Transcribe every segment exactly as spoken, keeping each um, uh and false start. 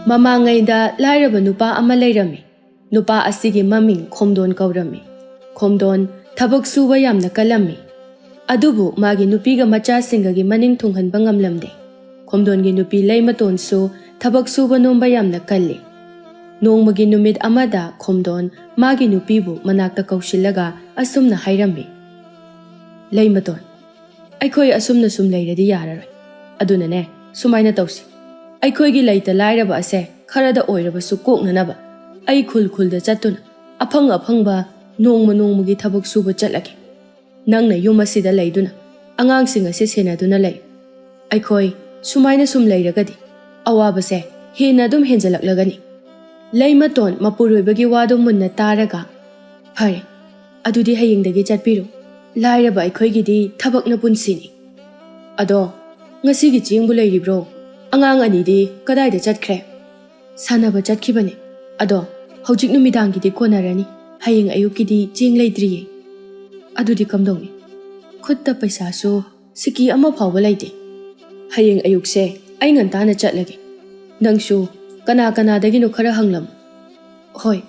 ꯃꯃꯥꯡꯉꯩꯗ ꯂꯥꯏꯔꯕ ꯅꯨꯄꯥ ꯑꯃ ꯂꯩꯔꯝꯃꯤ꯫ ꯅꯨꯄꯥ ꯑꯁꯤꯒꯤ ꯃꯃꯤꯡ ꯈꯣꯝꯗꯣꯟ ꯀꯧꯔꯝꯃꯤ꯫ ꯈꯣꯝꯗꯣꯟ ꯊꯕꯛ ꯁꯨꯕ ꯌꯥꯝꯅ ꯀꯜꯂꯝꯃꯤ꯫ ꯑꯗꯨꯕꯨ ꯃꯥꯒꯤ ꯅꯨꯄꯤꯒ ꯃꯆꯥꯁꯤꯡꯒꯒꯤ ꯃꯅꯤꯡ ꯊꯨꯡꯍꯟꯕ ꯉꯝꯂꯝꯗꯦ꯫ ꯈꯣꯝꯗꯣꯟꯒꯤ ꯅꯨꯄꯤ ꯂꯩꯃꯇꯣꯟꯁꯨ ꯊꯕꯛ ꯁꯨꯕ ꯅꯣꯝꯕ ꯌꯥꯝꯅ ꯀꯜꯂꯤ꯫ ꯅꯣꯡꯃꯒꯤ ꯅꯨꯃꯤꯠ ꯑꯃꯗ ꯈꯣꯝꯗꯣꯟ ꯃꯥꯒꯤ ꯅꯨꯄꯤꯕꯨ ꯃꯅꯥꯛꯇ ꯀꯧꯁꯤꯜꯂꯒ ꯑꯁꯨꯝꯅ ꯍꯥꯏꯔꯝꯃꯤ, "ꯂꯩꯃꯇꯣꯟ, ꯑꯩꯈꯣꯏ ꯑꯁꯨꯝꯅ ꯁꯨꯝ ꯂꯩꯔꯗꯤ ꯌꯥꯔꯔꯣꯏ꯫ ꯑꯗꯨꯅꯅꯦ, ꯁꯨꯃꯥꯏꯅ ꯇꯧꯁꯤ꯫ ꯑꯩꯈꯣꯏꯒꯤ ꯂꯩꯇ ꯂꯥꯏꯔꯕ ꯑꯁꯦ ꯈꯔꯗ ꯑꯣꯏꯔꯕꯁꯨ ꯀꯣꯛꯅꯅꯕ ꯑꯩ ꯈꯨꯜ ꯈꯨꯜꯗ ꯆꯠꯇꯨꯅ ꯑꯐꯪ ꯑꯐꯪꯕ ꯅꯣꯡꯃ ꯅꯣꯡꯃꯒꯤ ꯊꯕꯛ ꯁꯨꯕ ꯆꯠꯂꯒꯦ꯫ ꯅꯪꯅ ꯌꯨꯝ ꯑꯁꯤꯗ ꯂꯩꯗꯨꯅ ꯑꯉꯥꯡꯁꯤꯡ ꯑꯁꯤ ꯁꯦꯟꯅꯗꯨꯅ ꯂꯩ꯫ ꯑꯩꯈꯣꯏ ꯁꯨꯃꯥꯏꯅ ꯁꯨꯝ ꯂꯩꯔꯒꯗꯤ ꯑꯋꯥꯕꯁꯦ ꯍꯦꯟꯅ ꯑꯗꯨꯝ ꯍꯦꯟꯖꯜꯂꯛꯂꯒꯅꯤ꯫" ꯂꯩꯃꯇꯣꯟ ꯃꯄꯨꯔꯣꯏꯕꯒꯤ ꯋꯥꯗꯨ ꯃꯨꯟꯅ ꯇꯥꯔꯒ, "ꯐꯔꯦ, ꯑꯗꯨꯗꯤ ꯍꯌꯦꯡꯗꯒꯤ ꯆꯠꯄꯤꯔꯣ꯫ ꯂꯥꯏꯔꯕ ꯑꯩꯈꯣꯏꯒꯤꯗꯤ ꯊꯕꯛꯅ ꯄꯨꯟꯁꯤꯅꯤ꯫ ꯑꯗꯣ, ꯉꯁꯤꯒꯤ ꯆꯦꯡꯕꯨ ꯂꯩꯔꯤꯕ꯭ꯔꯣ? ꯑꯉꯥꯡ ꯑꯅꯤꯗꯤ ꯀꯗꯥꯏꯗ ꯆꯠꯈ꯭ꯔꯦ?" "ꯁꯥꯟꯅꯕ ꯆꯠꯈꯤꯕꯅꯦ꯫ ꯑꯗꯣ, ꯍꯧꯖꯤꯛ ꯅꯨꯃꯤꯗꯥꯡꯒꯤꯗꯤ ꯀꯣꯟꯅꯔꯅꯤ꯫ ꯍꯌꯦꯡ ꯑꯌꯨꯛꯀꯤꯗꯤ ꯆꯦꯡ ꯂꯩꯇ꯭ꯔꯤꯌꯦ꯫" "ꯑꯗꯨꯗꯤ ꯀꯝꯗꯧꯅꯤ? ꯈꯨꯠꯇ ꯄꯩꯁꯥꯁꯨ ꯁꯤꯀꯤ ꯑꯃ ꯐꯥꯎꯕ ꯂꯩꯇꯦ꯫ ꯍꯌꯦꯡ ꯑꯌꯨꯛꯁꯦ ꯑꯩ ꯉꯟꯇꯥꯅ ꯆꯠꯂꯒꯦ꯫ ꯅꯪꯁꯨ ꯀꯅꯥ ꯀꯅꯥꯗꯒꯤꯅꯣ ꯈꯔ ꯍꯪꯂꯝꯃꯨ꯫" "ꯍꯣꯏ,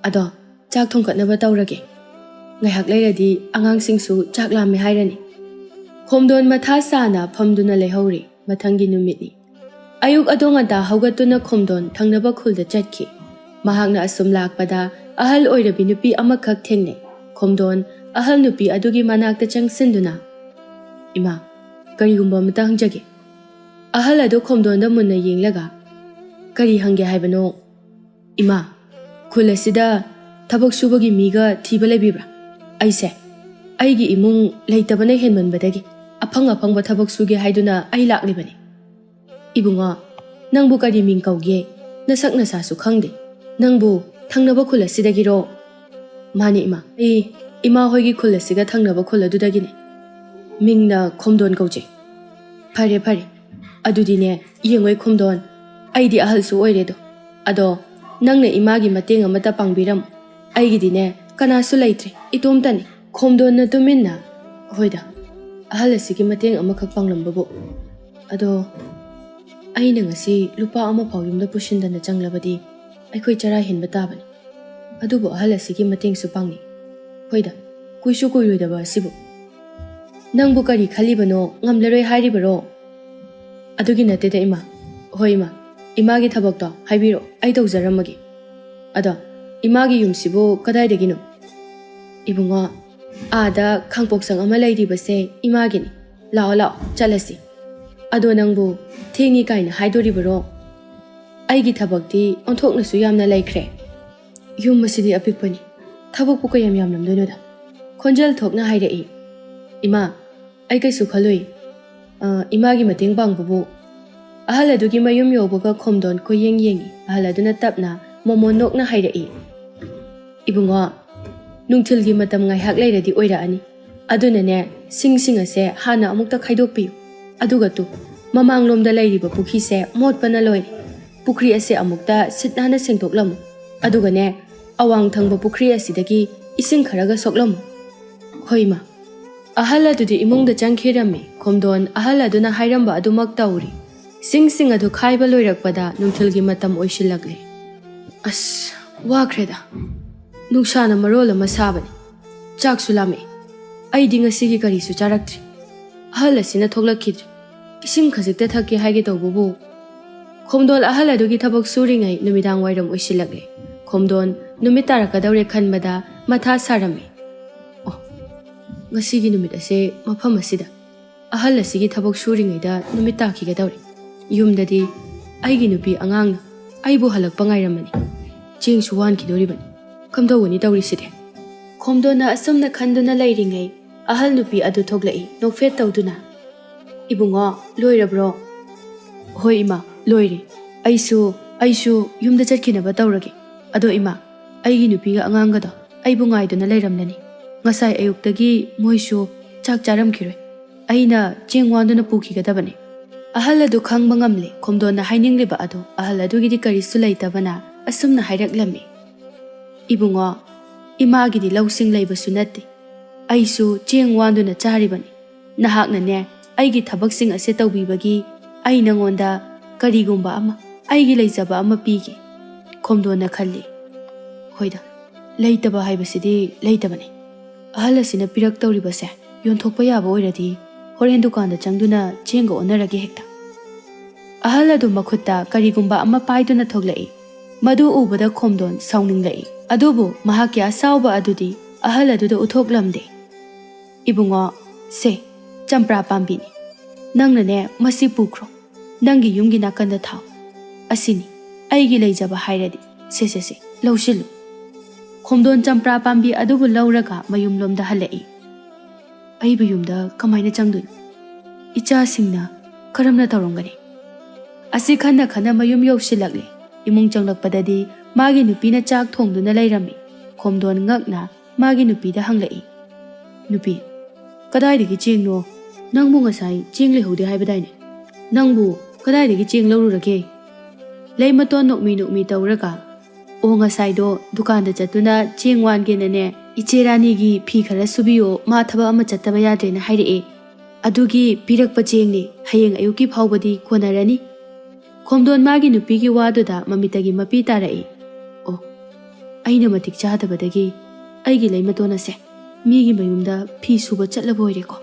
ꯑꯗꯣ ꯆꯥꯛ ꯊꯣꯡꯒꯠꯅꯕ ꯇꯧꯔꯒꯦ꯫ ꯉꯥꯏꯍꯥꯛ ꯂꯩꯔꯗꯤ ꯑꯉꯥꯡꯁꯤꯡꯁꯨ ꯆꯥꯛ ꯂꯥꯝꯃꯦ ꯍꯥꯏꯔꯅꯤ꯫" ꯈꯣꯝꯗꯣꯟ ꯃꯊꯥ ꯁꯥꯅ ꯐꯝꯗꯨꯅ ꯂꯩꯍꯧꯔꯤ꯫ ꯃꯊꯪꯒꯤ ꯅꯨꯃꯤꯠꯅꯤ꯫ ꯑꯌꯨꯛ ꯑꯗꯣ ꯉꯟꯇꯥ ꯍꯧꯒꯠꯇꯨꯅ ꯈꯣꯝꯗꯣꯟ ꯊꯪꯅꯕ ꯈꯨꯜꯗ ꯆꯠꯈꯤ꯫ ꯃꯍꯥꯛꯅ ꯑꯁꯨꯝ ꯂꯥꯛꯄꯗ ꯑꯍꯜ ꯑꯣꯏꯔꯕꯤ ꯅꯨꯄꯤ ꯑꯃꯈꯛ ꯊꯦꯡꯅꯩ꯫ ꯈꯣꯝꯗꯣꯟ ꯑꯍꯜ ꯅꯨꯄꯤ ꯑꯗꯨꯒꯤ ꯃꯅꯥꯛꯇ ꯆꯪꯁꯤꯟꯗꯨꯅ, "ꯏꯃꯥ, ꯀꯔꯤꯒꯨꯝꯕ ꯑꯃꯇ ꯍꯪꯖꯒꯦ꯫" ꯑꯍꯜ ꯑꯗꯨ ꯈꯣꯝꯗꯣꯟꯗ ꯃꯨꯟꯅ ꯌꯦꯡꯂꯒ, "ꯀꯔꯤ ꯍꯪꯒꯦ ꯍꯥꯏꯕꯅꯣ?" "ꯏꯃꯥ, ꯈꯨꯜ ꯑꯁꯤꯗ ꯊꯕꯛ ꯁꯨꯕꯒꯤ ꯃꯤꯒ ꯊꯤꯕ ꯂꯩꯕꯤꯕ꯭ꯔꯥ? ꯑꯩꯁꯦ ꯑꯩꯒꯤ ꯏꯃꯨꯡ ꯂꯩꯇꯕꯅ ꯍꯦꯟꯃꯟꯕꯗꯒꯤ ꯑꯐꯪ ꯑꯐꯪꯕ ꯊꯕꯛ ꯁꯨꯒꯦ ꯍꯥꯏꯗꯨꯅ ꯑꯩ ꯂꯥꯛꯂꯤꯕꯅꯤ꯫" "ꯏꯕꯨꯡꯉꯣ, ꯅꯪꯕꯨ ꯀꯔꯤ ꯃꯤꯡ ꯀꯧꯒꯦ? ꯅꯁꯛ ꯅꯁꯥꯁꯨ ꯈꯪꯗꯦ꯫ ꯅꯪꯕꯨ ꯊꯪꯅꯕ ꯈꯨꯜ ꯑꯁꯤꯗꯒꯤꯔꯣ?" "ꯃꯥꯅꯤ ꯏꯃꯥ, ꯑꯩ ꯏꯃꯥ ꯍꯣꯏꯒꯤ ꯈꯨꯜ ꯑꯁꯤꯒ ꯊꯪꯅꯕ ꯈꯨꯜ ꯑꯗꯨꯗꯒꯤꯅꯤ꯫ ꯃꯤꯡꯅ ꯈꯣꯝꯗꯣꯟ ꯀꯧꯖꯩ꯫" "ꯐꯔꯦ, ꯐꯔꯦ꯫ ꯑꯗꯨꯗꯤꯅꯦ, ꯌꯦꯡꯉꯣꯏ ꯈꯣꯝꯗꯣꯟ, ꯑꯩꯗꯤ ꯑꯍꯜꯁꯨ ꯑꯣꯏꯔꯦꯗꯣ꯫ ꯑꯗꯣ ꯅꯪꯅ ꯏꯃꯥꯒꯤ ꯃꯇꯦꯡ ꯑꯃꯇ ꯄꯥꯡꯕꯤꯔꯝꯃꯨ꯫ ꯑꯩꯒꯤꯗꯤꯅꯦ, ꯀꯅꯥꯁꯨ ꯂꯩꯇ꯭ꯔꯦ, ꯏꯇꯣꯝꯇꯅꯤ꯫" ꯈꯣꯝꯗꯣꯟꯅ ꯇꯨꯃꯤꯟꯅ, "ꯍꯣꯏꯗ, ꯑꯍꯜ ꯑꯁꯤꯒꯤ ꯃꯇꯦꯡ ꯑꯃꯈꯛ ꯄꯥꯡꯂꯝꯕꯕꯨ꯫ ꯑꯗꯣ ꯑꯩꯅ ꯉꯁꯤ ꯂꯨꯄꯥ ꯑꯃ ꯐꯥꯎ ꯌꯨꯝꯗ ꯄꯨꯁꯤꯟꯗꯅ ꯆꯪꯂꯕꯗꯤ ꯑꯩꯈꯣꯏ ꯆꯔꯥ ꯍꯦꯟꯕ ꯇꯥꯕꯅꯤ꯫ ꯑꯗꯨꯕꯨ ꯑꯍꯜ ꯑꯁꯤꯒꯤ ꯃꯇꯦꯡꯁꯨ ꯄꯥꯡꯅꯤꯡ꯫ ꯍꯣꯏꯗ, ꯀꯨꯏꯁꯨ ꯀꯨꯏꯔꯣꯏꯗꯕ ꯑꯁꯤꯕꯨ꯫ ꯅꯪꯕꯨ ꯀꯔꯤ ꯈꯜꯂꯤꯕꯅꯣ? ꯉꯝꯂꯔꯣꯏ ꯍꯥꯏꯔꯤꯕꯔꯣ? ꯑꯗꯨꯒꯤ ꯅꯠꯇꯦꯗ, ꯏꯃꯥ꯫ ꯍꯣꯏ, ꯏꯃꯥ, ꯏꯃꯥꯒꯤ ꯊꯕꯛꯇꯣ ꯍꯥꯏꯕꯤꯔꯣ, ꯑꯩ ꯇꯧꯖꯔꯝꯃꯒꯦ꯫ ꯑꯗꯣ ꯏꯃꯥꯒꯤ ꯌꯨꯝꯁꯤꯕꯨ ꯀꯗꯥꯏꯗꯒꯤꯅꯣ? ꯏꯕꯨꯡꯉꯣ, ꯑꯥꯗ ꯈꯥꯡꯄꯣꯛꯁꯪ ꯑꯃ ꯂꯩꯔꯤꯕꯁꯦ ꯏꯃꯥꯒꯤꯅꯤ꯫ ꯂꯥꯛꯑꯣ, ꯂꯥꯛꯑꯣ, ꯆꯠꯂꯁꯤ꯫ ꯑꯗꯣ ꯅꯪꯕꯨ ꯊꯦꯡꯉꯤ ꯀꯥꯏꯅ ꯍꯥꯏꯗꯣꯔꯤꯕꯔꯣ? ꯑꯩꯒꯤ ꯊꯕꯛꯇꯤ ꯑꯣꯟꯊꯣꯛꯅꯁꯨ ꯌꯥꯝꯅ ꯂꯩꯈ꯭ꯔꯦ꯫ ꯌꯨꯝ ꯑꯁꯤꯗꯤ ꯑꯄꯤꯛꯄꯅꯤ, ꯊꯕꯛꯄꯨ ꯀꯌꯥꯝ ꯌꯥꯝꯂꯝꯗꯣꯏꯅꯣꯗ? ꯈꯣꯟꯖꯦꯜ ꯊꯣꯛꯅ ꯍꯥꯏꯔꯛꯏ꯫ ꯏꯃꯥ, ꯑꯩ ꯀꯩꯁꯨ ꯈꯜꯂꯨꯏ꯫ ꯑ, ꯏꯃꯥꯒꯤ ꯃꯇꯦꯡ ꯄꯥꯡꯕꯕꯨ꯫ ꯑꯍꯜ ꯑꯗꯨꯒꯤ ꯃꯌꯨꯝ ꯌꯧꯕꯒ ꯈꯣꯝꯗꯣꯟ ꯀꯣꯏꯌꯦꯡ ꯌꯦꯡꯉꯤ꯫ ꯑꯍꯜ ꯑꯗꯨꯅ ꯇꯞꯅ ꯃꯣꯃꯣꯟ ꯅꯣꯛꯅ ꯍꯥꯏꯔꯛꯏ꯫ ꯏꯕꯨꯡꯉꯣ, ꯅꯨꯡꯊꯤꯜꯒꯤ ꯃꯇꯝ ꯉꯥꯏꯍꯥꯛ ꯂꯩꯔꯗꯤ ꯑꯣꯏꯔꯛꯑꯅꯤ꯫ ꯑꯗꯨꯅꯅꯦ, ꯁꯤꯡꯁꯤꯡ ꯑꯁꯦ ꯍꯥꯟꯅ ꯑꯃꯨꯛꯇ ꯈꯥꯏꯗꯣꯛꯄꯤꯌꯨ꯫ ꯑꯗꯨꯒ ꯇꯨ, ꯃꯃꯥꯡꯂꯣꯝꯗ ꯂꯩꯔꯤꯕ ꯄꯨꯈ꯭ꯔꯤꯁꯦ ꯃꯣꯠꯄꯅ ꯂꯣꯏꯔꯦ꯫ ꯄꯨꯈ꯭ꯔꯤ ꯑꯁꯦ ꯑꯃꯨꯛꯇ ꯁꯤꯠ ꯅꯥꯟꯅ ꯁꯦꯡꯗꯣꯛꯂꯝꯃꯨ꯫ ꯑꯗꯨꯒꯅꯦ, ꯑꯋꯥꯡ ꯊꯪꯕ ꯄꯨꯈ꯭ꯔꯤ ꯑꯁꯤꯗꯒꯤ ꯏꯁꯤꯡ ꯈꯔꯒ ꯁꯣꯛꯂꯝꯃꯨ꯫ ꯍꯣꯏ, ꯏꯃꯥ꯫ ꯑꯍꯜ ꯑꯗꯨꯗꯤ ꯏꯃꯨꯡꯗ ꯆꯪꯈꯤꯔꯝꯃꯤ꯫ ꯈꯣꯝꯗꯣꯟ ꯑꯍꯜ ꯑꯗꯨꯅ ꯍꯥꯏꯔꯝꯕ ꯑꯗꯨꯃꯛ ꯇꯧꯔꯤ꯫ ꯁꯤꯡꯁꯤꯡ ꯑꯗꯨ ꯈꯥꯏꯕ ꯂꯣꯏꯔꯛꯄꯗ ꯅꯨꯡꯊꯤꯜꯒꯤ ꯃꯇꯝ ꯑꯣꯏꯁꯤꯜꯂꯛꯂꯦ꯫ ꯑꯁ, ꯋꯥꯈ꯭ꯔꯦꯗ꯫ ꯅꯨꯡꯁꯥꯅ ꯃꯔꯣꯜ ꯑꯃ ꯁꯥꯕꯅꯤ꯫ ꯆꯥꯛꯁꯨ ꯂꯥꯝꯃꯛꯑꯦ꯫ ꯑꯩꯗꯤ ꯉꯁꯤꯒꯤ ꯀꯔꯤꯁꯨ ꯆꯥꯔꯛꯇ꯭ꯔꯤ꯫ ꯑꯍꯜ ꯑꯁꯤꯅ ꯊꯣꯛꯂꯛꯈꯤꯗ꯭ꯔꯤ꯫ ꯏꯁꯤꯡ ꯈꯖꯤꯛꯇ ꯊꯛꯀꯦ ꯍꯥꯏꯒꯦ ꯇꯧꯕꯕꯨ, ꯈꯣꯝꯗꯣꯟ ꯑꯍꯜ ꯑꯗꯨꯒꯤ ꯊꯕꯛ ꯁꯨꯔꯤꯉꯩ ꯅꯨꯃꯤꯗꯥꯡ ꯋꯥꯏꯔꯝ ꯑꯣꯏꯁꯤꯜꯂꯛꯂꯦ꯫ ꯈꯣꯝꯗꯣꯟ ꯅꯨꯃꯤꯠ ꯇꯥꯔꯛꯀꯗꯧꯔꯦ ꯈꯟꯕꯗ ꯃꯊꯥ ꯁꯥꯔꯝꯃꯤ꯫ ꯑꯣ, ꯉꯁꯤꯒꯤ ꯅꯨꯃꯤꯠ ꯑꯁꯦ ꯃꯐꯝ ꯑꯁꯤꯗ ꯑꯍꯜ ꯑꯁꯤꯒꯤ ꯊꯕꯛ ꯁꯨꯔꯤꯉꯩꯗ ꯅꯨꯃꯤꯠ ꯇꯥꯈꯤꯒꯗꯧꯔꯦ꯫ ꯌꯨꯝꯗꯗꯤ ꯑꯩꯒꯤ ꯅꯨꯄꯤ ꯑꯉꯥꯡꯅ ꯑꯩꯕꯨ ꯍꯜꯂꯛꯄ ꯉꯥꯏꯔꯝꯃꯅꯤ꯫ ꯆꯦꯡꯁꯨ ꯋꯥꯟꯈꯤꯗꯣꯔꯤꯕꯅꯤ꯫ ꯀꯝꯗꯧꯒꯅꯤ ꯇꯧꯔꯤꯁꯤꯗꯤ? ꯈꯣꯝꯗꯣꯟꯅ ꯑꯁꯨꯝꯅ ꯈꯟꯗꯨꯅ ꯂꯩꯔꯤꯉꯩ, ꯑꯍꯜ ꯅꯨꯄꯤ ꯑꯗꯨ ꯊꯣꯛꯂꯛꯏ, ꯅꯣꯛꯐꯦꯠ ꯇꯧꯗꯨꯅ꯫ "ꯏꯕꯨꯡꯉꯣ, ꯂꯣꯏꯔꯕ꯭ꯔꯣ?" "ꯍꯣꯏ ꯏꯃꯥ, ꯂꯣꯏꯔꯦ꯫ ꯑꯩꯁꯨ, ꯑꯩꯁꯨ ꯌꯨꯝꯗ ꯆꯠꯈꯤꯅꯕ ꯇꯧꯔꯒꯦ꯫ ꯑꯗꯣ ꯏꯃꯥ, ꯑꯩꯒꯤ ꯅꯨꯄꯤꯒ ꯑꯉꯥꯡꯒꯗꯣ ꯑꯩꯕꯨ ꯉꯥꯏꯗꯨꯅ ꯂꯩꯔꯝꯂꯅꯤ꯫ ꯉꯁꯥꯏ ꯑꯌꯨꯛꯇꯒꯤ ꯃꯣꯏꯁꯨ ꯆꯥꯛ ꯆꯥꯔꯝꯈꯤꯔꯣꯏ꯫ ꯑꯩꯅ ꯆꯦꯡ ꯋꯥꯟꯗꯨꯅ ꯄꯨꯈꯤꯒꯗꯕꯅꯤ꯫" ꯑꯍꯜ ꯑꯗꯨ ꯈꯪꯕ ꯉꯝꯂꯦ ꯈꯣꯝꯗꯣꯟꯅ ꯍꯥꯏꯅꯤꯡꯂꯤꯕ ꯑꯗꯨ꯫ ꯑꯍꯜ ꯑꯗꯨꯒꯤꯗꯤ ꯀꯔꯤꯁꯨ ꯂꯩꯇꯕꯅ ꯑꯁꯨꯝꯅ ꯍꯥꯏꯔꯛꯂꯝꯃꯤ꯫ "ꯏꯕꯨꯡꯉꯣ, ꯏꯃꯥꯒꯤꯗꯤ ꯂꯧꯁꯤꯡ ꯂꯩꯕꯁꯨ ꯅꯠꯇꯦ꯫ ꯑꯩꯁꯨ ꯆꯦꯡ ꯋꯥꯟꯗꯨꯅ ꯆꯥꯔꯤꯕꯅꯤ꯫ ꯅꯍꯥꯛꯅꯅꯦ, ꯑꯩꯒꯤ ꯊꯕꯛꯁꯤꯡ ꯑꯁꯦ ꯇꯧꯕꯤꯕꯒꯤ ꯑꯩ ꯅꯉꯣꯟꯗ ꯀꯔꯤꯒꯨꯝꯕ ꯑꯃ, ꯑꯩꯒꯤ ꯂꯩꯖꯕ ꯑꯃ ꯄꯤꯒꯦ꯫ ꯈꯣꯝꯗꯣꯟꯅ ꯈꯜꯂꯤ꯫ ꯍꯣꯏꯗ, ꯂꯩꯇꯕ ꯍꯥꯏꯕꯁꯤꯗꯤ ꯂꯩꯇꯕꯅꯤ꯫ ꯑꯍꯜ ꯑꯁꯤꯅ ꯄꯤꯔꯛꯇꯧꯔꯤꯕꯁꯦ ꯌꯣꯟꯊꯣꯛꯄ ꯌꯥꯕ ꯑꯣꯏꯔꯗꯤ ꯍꯣꯔꯦꯟ ꯗꯨꯀꯥꯟꯗ ꯆꯪꯗꯨꯅ ꯆꯦꯡꯒ ꯑꯣꯟꯅꯔꯒꯦ ꯍꯦꯛꯇ꯫ ꯑꯍꯜ ꯑꯗꯨ ꯃꯈꯨꯠꯇ ꯀꯔꯤꯒꯨꯝꯕ ꯑꯃ ꯄꯥꯏꯗꯨꯅ ꯊꯣꯛꯂꯛꯏ꯫ ꯃꯗꯨ ꯎꯕꯗ ꯈꯣꯝꯗꯣꯟ ꯁꯥꯎꯅꯤꯡꯂꯛꯏ꯫ ꯑꯗꯨꯕꯨ ꯃꯍꯥꯛꯀꯤ ꯑꯁꯥꯎꯕ ꯑꯗꯨꯗꯤ ꯑꯍꯜ ꯑꯗꯨꯗ ꯎꯠꯊꯣꯛꯂꯝꯗꯦ꯫ "ꯏꯕꯨꯡꯉꯣ, ꯁꯦ, ꯆꯝꯄ꯭ꯔꯥ ꯄꯥꯝꯕꯤꯅꯤ꯫ ꯅꯪꯅꯅꯦ ꯃꯁꯤ ꯄꯨꯈ꯭ꯔꯣ꯫ ꯅꯪꯒꯤ ꯌꯨꯝꯒꯤ ꯅꯥꯀꯟꯗ ꯊꯥꯎ꯫ ꯑꯁꯤꯅꯤ ꯑꯩꯒꯤ ꯂꯩꯖꯕ ꯍꯥꯏꯔꯗꯤ꯫ ꯁꯦ, ꯁꯦ, ꯁꯦ, ꯂꯧꯁꯤꯜꯂꯨ꯫" ꯈꯣꯝꯗꯣꯟ ꯆꯝꯄ꯭ꯔꯥ ꯄꯥꯝꯕꯤ ꯑꯗꯨꯕꯨ ꯂꯧꯔꯒ ꯃꯌꯨꯝꯂꯣꯝꯗ ꯍꯜꯂꯛꯏ꯫ "ꯑꯩꯕꯨ ꯌꯨꯝꯗ ꯀꯃꯥꯏꯅ ꯆꯪꯗꯣꯏꯅꯣ? ꯏꯆꯥꯁꯤꯡꯅ ꯀꯔꯝꯅ ꯇꯧꯔꯝꯒꯅꯤ?" ꯑꯁꯤ ꯈꯟꯅ ꯈꯟꯅ ꯃꯌꯨꯝ ꯌꯧꯁꯤꯜꯂꯛꯂꯦ꯫ ꯏꯃꯨꯡ ꯆꯪꯂꯛꯄꯗꯗꯤ ꯃꯥꯒꯤ ꯅꯨꯄꯤꯅ ꯆꯥꯛ ꯊꯣꯡꯗꯨꯅ ꯂꯩꯔꯝꯃꯤ꯫ ꯈꯣꯝꯗꯣꯟ ꯉꯛꯅ ꯃꯥꯒꯤ ꯅꯨꯄꯤꯗ ꯍꯪꯂꯛꯏ꯫ "ꯅꯨꯄꯤ, ꯀꯗꯥꯏꯗꯒꯤ ꯆꯦꯡꯅꯣ? ꯅꯪꯕꯨ ꯉꯁꯥꯏ ꯆꯦꯡ ꯂꯩꯍꯧꯗꯦ ꯍꯥꯏꯕꯗꯥꯏꯅꯦ? ꯅꯪꯕꯨ ꯀꯗꯥꯏꯗꯒꯤ ꯆꯦꯡ ꯂꯧꯔꯨꯔꯒꯦ?" ꯂꯩꯃꯇꯣꯟ ꯅꯣꯛꯃꯤ ꯅꯣꯛꯃꯤ ꯇꯧꯔꯒ, "ꯑꯣ, ꯉꯁꯥꯏꯗꯣ ꯗꯨꯀꯥꯟꯗ ꯆꯠꯇꯨꯅ ꯆꯦꯡ ꯋꯥꯟꯒꯦꯅꯅꯦ, ꯏꯆꯦ ꯔꯥꯅꯤꯒꯤ ꯐꯤ ꯈꯔ ꯁꯨꯕꯤꯌꯣ, ꯃꯥ ꯊꯕꯛ ꯑꯃ ꯆꯠꯇꯕ ꯌꯥꯗ꯭ꯔꯦꯅ ꯍꯥꯏꯔꯛꯑꯦ꯫ ꯑꯗꯨꯒꯤ ꯄꯤꯔꯛꯄ ꯆꯦꯡꯅꯦ, ꯍꯌꯦꯡ ꯑꯌꯨꯛꯀꯤ ꯐꯥꯎꯕꯗꯤ ꯀꯣꯟꯅꯔꯅꯤ꯫" ꯈꯣꯝꯗꯣꯟ ꯃꯥꯒꯤ ꯅꯨꯄꯤꯒꯤ ꯋꯥꯗꯨꯗ ꯃꯃꯤꯠꯇꯒꯤ ꯃꯄꯤ ꯇꯥꯔꯛꯏ꯫ "ꯑꯣ, ꯑꯩꯅ ꯃꯇꯤꯛ ꯆꯥꯗꯕꯗꯒꯤ ꯑꯩꯒꯤ ꯂꯩꯃꯇꯣꯟ ꯑꯁꯦ ꯃꯤꯒꯤ ꯃꯌꯨꯝꯗ ꯐꯤ ꯁꯨꯕ ꯆꯠꯂꯕ ꯑꯣꯏꯔꯦꯀꯣ꯫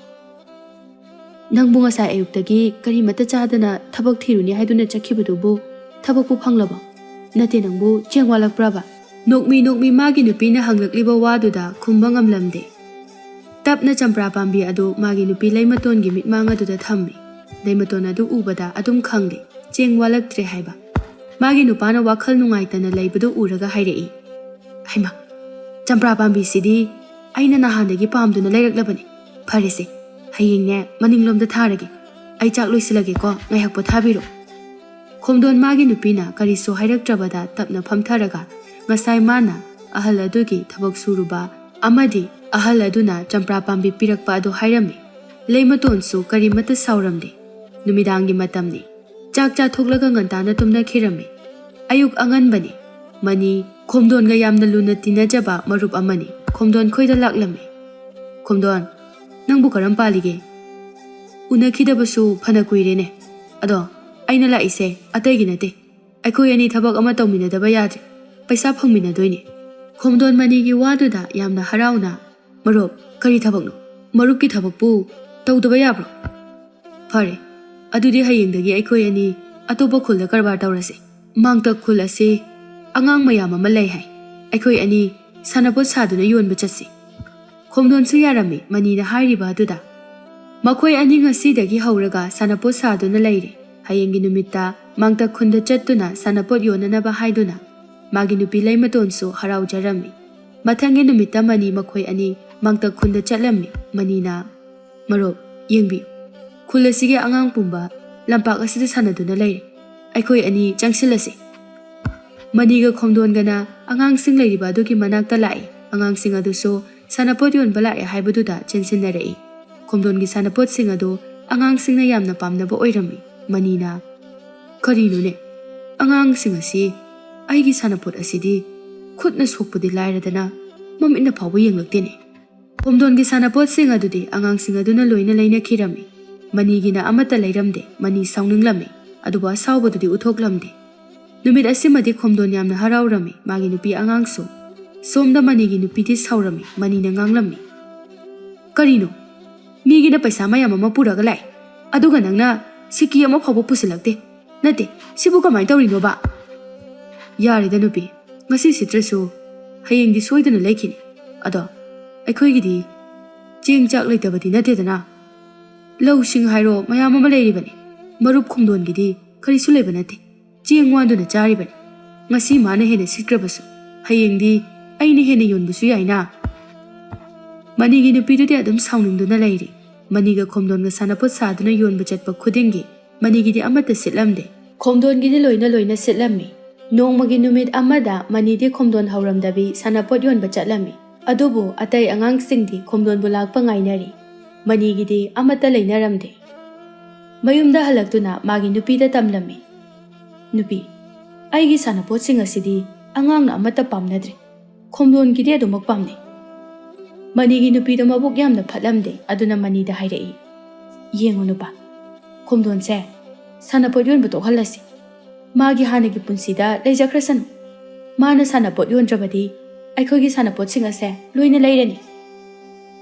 ꯅꯪꯕꯨ ꯉꯁꯥꯏ ꯑꯌꯨꯛꯇꯒꯤ ꯀꯔꯤꯃꯠꯇ ꯆꯥꯗꯅ ꯊꯕꯛ ꯊꯤꯔꯨꯅꯤ ꯍꯥꯏꯗꯨꯅ ꯆꯠꯈꯤꯕꯗꯨꯕꯨ ꯊꯕꯛꯄꯨ ꯐꯪꯂꯕꯣ? ꯅꯠꯇꯦ, ꯅꯪꯕꯨ ꯆꯦꯡ ꯋꯥꯠꯂꯛꯄ꯭ꯔꯕ?" ꯅꯣꯛꯃꯤ ꯅꯣꯛꯃꯤ ꯃꯥꯒꯤ ꯅꯨꯄꯤꯅ ꯍꯪꯂꯛꯂꯤꯕ ꯋꯥꯗꯨꯗ ꯈꯨꯝꯕ ꯉꯝꯂꯝꯗꯦ꯫ ꯇꯞꯅ ꯆꯝꯄ꯭ꯔꯥ ꯄꯥꯝꯕꯤ ꯑꯗꯨ ꯃꯥꯒꯤ ꯅꯨꯄꯤ ꯂꯩꯃꯇꯣꯟꯒꯤ ꯃꯤꯠꯃꯥꯡ ꯑꯗꯨꯗ ꯊꯝꯃꯤ꯫ ꯂꯩꯃꯇꯣꯟ ꯑꯗꯨ ꯎꯕꯗ ꯑꯗꯨꯝ ꯈꯪꯂꯦ ꯆꯦꯡ ꯋꯥꯠꯂꯛꯇ꯭ꯔꯦ ꯍꯥꯏꯕ꯫ ꯃꯥꯒꯤ ꯅꯨꯄꯥꯅ ꯋꯥꯈꯜ ꯅꯨꯡꯉꯥꯏꯇꯅ ꯂꯩꯕꯗꯨ ꯎꯔꯒ ꯍꯥꯏꯔꯛꯏ, "ꯍꯩꯃꯥ, ꯆꯝꯄ꯭ꯔꯥ ꯄꯥꯝꯕꯤꯁꯤꯗꯤ ꯑꯩꯅ ꯅꯍꯥꯟꯗꯒꯤ ꯄꯥꯝꯗꯨꯅ ꯂꯩꯔꯛꯂꯕꯅꯤ꯫ ꯐꯔꯦꯁꯦ, ꯍꯌꯦꯡꯅꯦ ꯃꯅꯤꯡꯂꯣꯝꯗ ꯊꯥꯔꯒꯦ꯫ ꯑꯩ ꯆꯥꯛ ꯂꯣꯏꯁꯤꯜꯂꯒꯦꯀꯣ, ꯉꯥꯏꯍꯥꯛ ꯄꯣꯊꯥꯕꯤꯔꯣ꯫" ꯈꯣꯝꯗꯣꯟ ꯃꯥꯒꯤ ꯅꯨꯄꯤꯅ ꯀꯔꯤꯁꯨ ꯍꯥꯏꯔꯛꯇ꯭ꯔꯕꯗ ꯇꯞꯅ ꯐꯝꯊꯔꯒ ꯉꯁꯥꯏ ꯃꯥꯅ ꯑꯍꯜ ꯑꯗꯨꯒꯤ ꯊꯕꯛ ꯁꯨꯔꯨꯕ ꯑꯃꯗꯤ ꯑꯍꯜ ꯑꯗꯨꯅ ꯆꯝꯄ꯭ꯔꯥ ꯄꯥꯝꯕꯤ ꯄꯤꯔꯛꯄ ꯑꯗꯨ ꯍꯥꯏꯔꯝꯃꯤ꯫ ꯂꯩꯃꯇꯣꯟꯁꯨ ꯀꯔꯤꯃꯠꯇ ꯁꯥꯎꯔꯝꯗꯦ꯫ ꯅꯨꯃꯤꯗꯥꯡꯒꯤ ꯃꯇꯝꯅꯤ꯫ ꯆꯥꯛ ꯆꯥꯊꯣꯛꯂꯒ ꯉꯟꯇꯥꯅ ꯇꯨꯝꯅꯈꯤꯔꯝꯃꯤ꯫ ꯑꯌꯨꯛ ꯑꯉꯟꯕꯅꯤ꯫ ꯃꯅꯤ ꯈꯣꯝꯗꯣꯟꯒ ꯌꯥꯝꯅ ꯂꯨꯅ ꯇꯤꯟꯅꯖꯕ ꯃꯔꯨꯞ ꯑꯃꯅꯤ꯫ ꯈꯣꯝꯗꯣꯟ ꯈꯣꯏꯗ ꯂꯥꯛꯂꯝꯃꯤ꯫ "ꯈꯣꯝꯗꯣꯟ, ꯅꯪꯕꯨ ꯀꯔꯝ ꯄꯥꯜꯂꯤꯒꯦ? ꯎꯅꯈꯤꯗꯕꯁꯨ ꯐꯅ ꯀꯨꯏꯔꯦꯅꯦ꯫ ꯑꯗꯣ ꯑꯩꯅ ꯂꯥꯛꯏꯁꯦ ꯑꯇꯩꯒꯤ ꯅꯠꯇꯦ꯫ ꯑꯩꯈꯣꯏ ꯑꯅꯤ ꯊꯕꯛ ꯑꯃ ꯇꯧꯃꯤꯟꯅꯗꯕ ꯌꯥꯗ꯭ꯔꯦ꯫ ꯄꯩꯁꯥ ꯐꯪꯃꯤꯟꯅꯗꯣꯏꯅꯦ꯫ ꯈꯣꯝꯗꯣꯟ ꯃꯅꯤꯒꯤ ꯋꯥꯗꯨꯗ ꯌꯥꯝꯅ ꯍꯔꯥꯎꯅ, "ꯃꯔꯨꯞ, ꯀꯔꯤ ꯊꯕꯛꯅꯣ? ꯃꯔꯨꯞꯀꯤ ꯊꯕꯛꯄꯨ ꯇꯧꯗꯕ ꯌꯥꯕ꯭ꯔꯣ? ꯐꯔꯦ, ꯑꯗꯨꯗꯤ ꯍꯌꯦꯡꯗꯒꯤ ꯑꯩꯈꯣꯏ ꯑꯅꯤ ꯑꯇꯣꯞꯄ ꯈꯨꯜꯗ ꯀꯔꯕꯥꯔ ꯇꯧꯔꯁꯤ꯫ ꯃꯥꯡꯇꯛ ꯈꯨꯜ ꯑꯁꯤ ꯑꯉꯥꯡ ꯃꯌꯥꯝ ꯑꯃ ꯂꯩ ꯍꯥꯏ꯫ ꯑꯩꯈꯣꯏ ꯑꯅꯤ ꯁꯥꯟꯅꯄꯣꯠ ꯁꯥꯗꯨꯅ ꯌꯣꯟꯕ ꯆꯠꯁꯤ꯫" ꯈꯣꯝꯗꯣꯟꯁꯨ ꯌꯥꯔꯝꯃꯤ ꯃꯅꯤꯅ ꯍꯥꯏꯔꯤꯕ ꯑꯗꯨꯗ꯫ ꯃꯈꯣꯏ ꯑꯅꯤ ꯉꯁꯤꯗꯒꯤ ꯍꯧꯔꯒ ꯁꯥꯟꯅꯄꯣꯠ ꯁꯥꯗꯨꯅ ꯂꯩꯔꯦ꯫ ꯍꯌꯦꯡꯒꯤ ꯅꯨꯃꯤꯠꯇ ꯃꯥꯡꯇꯛ ꯈꯨꯟꯗ ꯆꯠꯇꯨꯅ ꯁꯥꯟꯅꯄꯣꯠ ꯌꯣꯟꯅꯅꯕ ꯍꯥꯏꯗꯨꯅ ꯃꯥꯒꯤ ꯅꯨꯄꯤ ꯂꯩꯃꯇꯣꯟꯁꯨ ꯍꯔꯥꯎꯖꯔꯝꯃꯤ꯫ ꯃꯊꯪꯒꯤ ꯅꯨꯃꯤꯠꯇ ꯃꯅꯤ ꯃꯈꯣꯏ ꯑꯅꯤ ꯃꯥꯡꯇꯛ ꯈꯨꯟꯗ ꯆꯠꯂꯝꯃꯤ꯫ ꯃꯅꯤꯅ, "ꯃꯔꯨꯞ, ꯌꯦꯡꯕꯤꯌꯨ, ꯈꯨꯜ ꯑꯁꯤꯒꯤ ꯑꯉꯥꯡ ꯄꯨꯝꯕ ꯂꯝꯄꯥꯛ ꯑꯁꯤꯗ ꯁꯥꯟꯅꯗꯨꯅ ꯂꯩꯔꯦ꯫ ꯑꯩꯈꯣꯏ ꯑꯅꯤ ꯆꯪꯁꯤꯜꯂꯁꯤ꯫" ꯃꯅꯤꯒ ꯈꯣꯝꯗꯣꯟꯒꯅ ꯑꯉꯥꯡꯁꯤꯡ ꯂꯩꯔꯤꯕ ꯑꯗꯨꯒꯤ ꯃꯅꯥꯛꯇ ꯂꯥꯛꯏ꯫ ꯑꯉꯥꯡꯁꯤꯡ ꯑꯗꯨꯁꯨ ꯁꯥꯟꯅꯄꯣꯠ ꯌꯣꯟꯕ ꯂꯥꯛꯑꯦ ꯍꯥꯏꯕꯗꯨꯗ ꯆꯦꯟꯁꯤꯟꯅꯔꯛꯏ꯫ ꯈꯣꯝꯗꯣꯟꯒꯤ ꯁꯥꯟꯅꯄꯣꯠꯁꯤꯡ ꯑꯗꯨ ꯑꯉꯥꯡꯁꯤꯡꯅ ꯌꯥꯝꯅ ꯄꯥꯝꯅꯕ ꯑꯣꯏꯔꯝꯃꯤ꯫ ꯃꯅꯤꯅ, "ꯀꯔꯤꯅꯣꯅꯦ? ꯑꯉꯥꯡꯁꯤꯡ ꯑꯁꯤ ꯑꯩꯒꯤ ꯁꯥꯟꯅꯄꯣꯠ ꯑꯁꯤꯗꯤ ꯈꯨꯠꯅ ꯁꯣꯛꯄꯗꯤ ꯂꯥꯏꯔꯗꯅ ꯃꯃꯤꯠꯅ ꯐꯥꯎꯕ ꯌꯦꯡꯂꯛꯇꯦꯅꯦ꯫" ꯈꯣꯝꯗꯣꯟꯒꯤ ꯁꯥꯟꯅꯄꯣꯠꯁꯤꯡ ꯑꯗꯨꯗꯤ ꯑꯉꯥꯡꯁꯤꯡ ꯑꯗꯨꯅ ꯂꯣꯏꯅ ꯂꯩꯅꯈꯤꯔꯝꯃꯤ꯫ ꯃꯅꯤꯒꯤꯅ ꯑꯃꯠꯇ ꯂꯩꯔꯝꯗꯦ꯫ ꯃꯅꯤ ꯁꯥꯎꯅꯤꯡꯂꯝꯃꯤ, ꯑꯗꯨꯕꯨ ꯑꯁꯥꯎꯕꯗꯨꯗꯤ ꯎꯠꯊꯣꯛꯂꯝꯗꯦ꯫ ꯅꯨꯃꯤꯠ ꯑꯁꯤꯃꯗꯤ ꯈꯣꯝꯗꯣꯟ ꯌꯥꯝꯅ ꯍꯔꯥꯎꯔꯝꯃꯤ꯫ ꯃꯥꯒꯤ ꯅꯨꯄꯤ ꯑꯉꯥꯡꯁꯨ꯫ ꯁꯣꯝꯗ ꯃꯅꯤꯒꯤ ꯅꯨꯄꯤꯗꯤ ꯁꯥꯎꯔꯝꯃꯤ꯫ ꯃꯅꯤꯅ ꯉꯥꯡꯂꯝꯃꯤ, "ꯀꯔꯤꯅꯣ? ꯃꯤꯒꯤꯅ ꯄꯩꯁꯥ ꯃꯌꯥꯝ ꯑꯃ ꯄꯨꯔꯒ ꯂꯥꯛꯑꯦ, ꯑꯗꯨꯒ ꯅꯪꯅ ꯁꯤꯀꯤ ꯑꯃ ꯐꯥꯎꯕ ꯄꯨꯁꯤꯜꯂꯛꯇꯦ꯫ ꯅꯠꯇꯦ, ꯁꯤꯕꯨ ꯀꯃꯥꯏꯅ ꯇꯧꯔꯤꯅꯣꯕ?" "ꯌꯥꯔꯦꯗ ꯅꯨꯄꯤ, ꯉꯁꯤ ꯁꯤꯠꯇ꯭ꯔꯁꯨ ꯍꯌꯦꯡꯗꯤ ꯁꯣꯏꯗꯅ ꯂꯩꯈꯤꯅꯤ꯫ ꯑꯗꯣ ꯑꯩꯈꯣꯏꯒꯤꯗꯤ ꯆꯦꯡ ꯆꯥꯛ ꯂꯩꯇꯕꯗꯤ ꯅꯠꯇꯦꯗꯅ꯫ ꯂꯧꯁꯤꯡ ꯍꯥꯏꯔꯣ ꯃꯌꯥꯝ ꯑꯃ ꯂꯩꯔꯤꯕꯅꯤ꯫ ꯃꯔꯨꯞ ꯈꯣꯝꯗꯣꯟꯒꯤꯗꯤ ꯀꯔꯤꯁꯨ ꯂꯩꯕ ꯅꯠꯇꯦ꯫ ꯆꯦꯡ ꯋꯥꯟꯗꯨꯅ ꯆꯥꯔꯤꯕꯅꯤ꯫ ꯉꯁꯤ ꯃꯥꯅ ꯍꯦꯟꯅ ꯁꯤꯠꯈ꯭ꯔꯕꯁꯨ ꯍꯌꯦꯡꯗꯤ ꯑꯩꯅ ꯍꯦꯟꯅ ꯌꯣꯟꯕꯁꯨ ꯌꯥꯏꯅ꯫" ꯃꯅꯤꯒꯤ ꯅꯨꯄꯤꯗꯨꯗꯤ ꯑꯗꯨꯝ ꯁꯥꯎꯅꯤꯡꯗꯨꯅ ꯂꯩꯔꯤ꯫ ꯃꯅꯤꯒ ꯈꯣꯝꯗꯣꯟꯒ ꯁꯥꯟꯅꯄꯣꯠ ꯁꯥꯗꯨꯅ ꯌꯣꯟꯕ ꯆꯠꯄ ꯈꯨꯗꯤꯡꯒꯤ ꯃꯅꯤꯒꯤꯗꯤ ꯑꯃꯠꯇ ꯁꯤꯠꯂꯝꯗꯦ꯫ ꯈꯣꯝꯗꯣꯟꯒꯤꯗꯤ ꯂꯣꯏꯅ ꯂꯣꯏꯅ ꯁꯤꯠꯂꯝꯃꯤ꯫ ꯅꯣꯡꯃꯒꯤ ꯅꯨꯃꯤꯠ ꯑꯃꯗ ꯃꯅꯤꯗꯤ ꯈꯣꯝꯗꯣꯟ ꯍꯧꯔꯝꯗꯕꯤ ꯁꯥꯟꯅꯄꯣꯠ ꯌꯣꯟꯕ ꯆꯠꯂꯝꯃꯤ꯫ ꯑꯗꯨꯕꯨ ꯑꯇꯩ ꯑꯉꯥꯡꯁꯤꯡꯗꯤ ꯈꯣꯝꯗꯣꯟꯕꯨ ꯂꯥꯛꯄ ꯉꯥꯏꯅꯔꯤ꯫ ꯃꯅꯤꯒꯤꯗꯤ ꯑꯃꯠꯇ ꯂꯩꯅꯔꯝꯗꯦ꯫ ꯃꯌꯨꯝꯗ ꯍꯜꯂꯛꯇꯨꯅ ꯃꯥꯒꯤ ꯅꯨꯄꯤꯗ ꯇꯝꯂꯝꯃꯤ, "ꯅꯨꯄꯤ, ꯑꯩꯒꯤ ꯁꯥꯟꯅꯄꯣꯠꯁꯤꯡ ꯑꯁꯤꯗꯤ ꯑꯉꯥꯡꯅ ꯑꯃꯠꯇ ꯄꯥꯝꯅꯗ꯭ꯔꯦ꯫ ꯈꯣꯝꯗꯣꯟꯒꯤꯗꯤ ꯑꯗꯨꯃꯛ ꯄꯥꯝꯅꯩ꯫" ꯃꯅꯤꯒꯤ ꯅꯨꯄꯤꯗꯣ ꯃꯕꯨꯛ ꯌꯥꯝꯅ ꯐꯠꯂꯝꯗꯦ꯫ ꯑꯗꯨꯅ ꯃꯅꯤꯗ ꯍꯥꯏꯔꯛꯏ, "ꯌꯦꯡꯉꯨ ꯅꯨꯄꯥ, ꯈꯣꯝꯗꯣꯟꯁꯦ ꯁꯥꯟꯅꯄꯣꯠ ꯌꯣꯟꯕ ꯇꯣꯛꯍꯜꯂꯁꯤ꯫ ꯃꯥꯒꯤ ꯍꯥꯟꯅꯒꯤ ꯄꯨꯟꯁꯤꯗ ꯂꯩꯖꯈ꯭ꯔꯁꯅꯨ꯫ ꯃꯥꯅ ꯁꯥꯟꯅꯄꯣꯠ ꯌꯣꯟꯗ꯭ꯔꯕꯗꯤ ꯑꯩꯈꯣꯏꯒꯤ ꯁꯥꯟꯅꯄꯣꯠꯁꯤꯡ ꯑꯁꯦ ꯂꯣꯏꯅ ꯂꯩꯔꯅꯤ꯫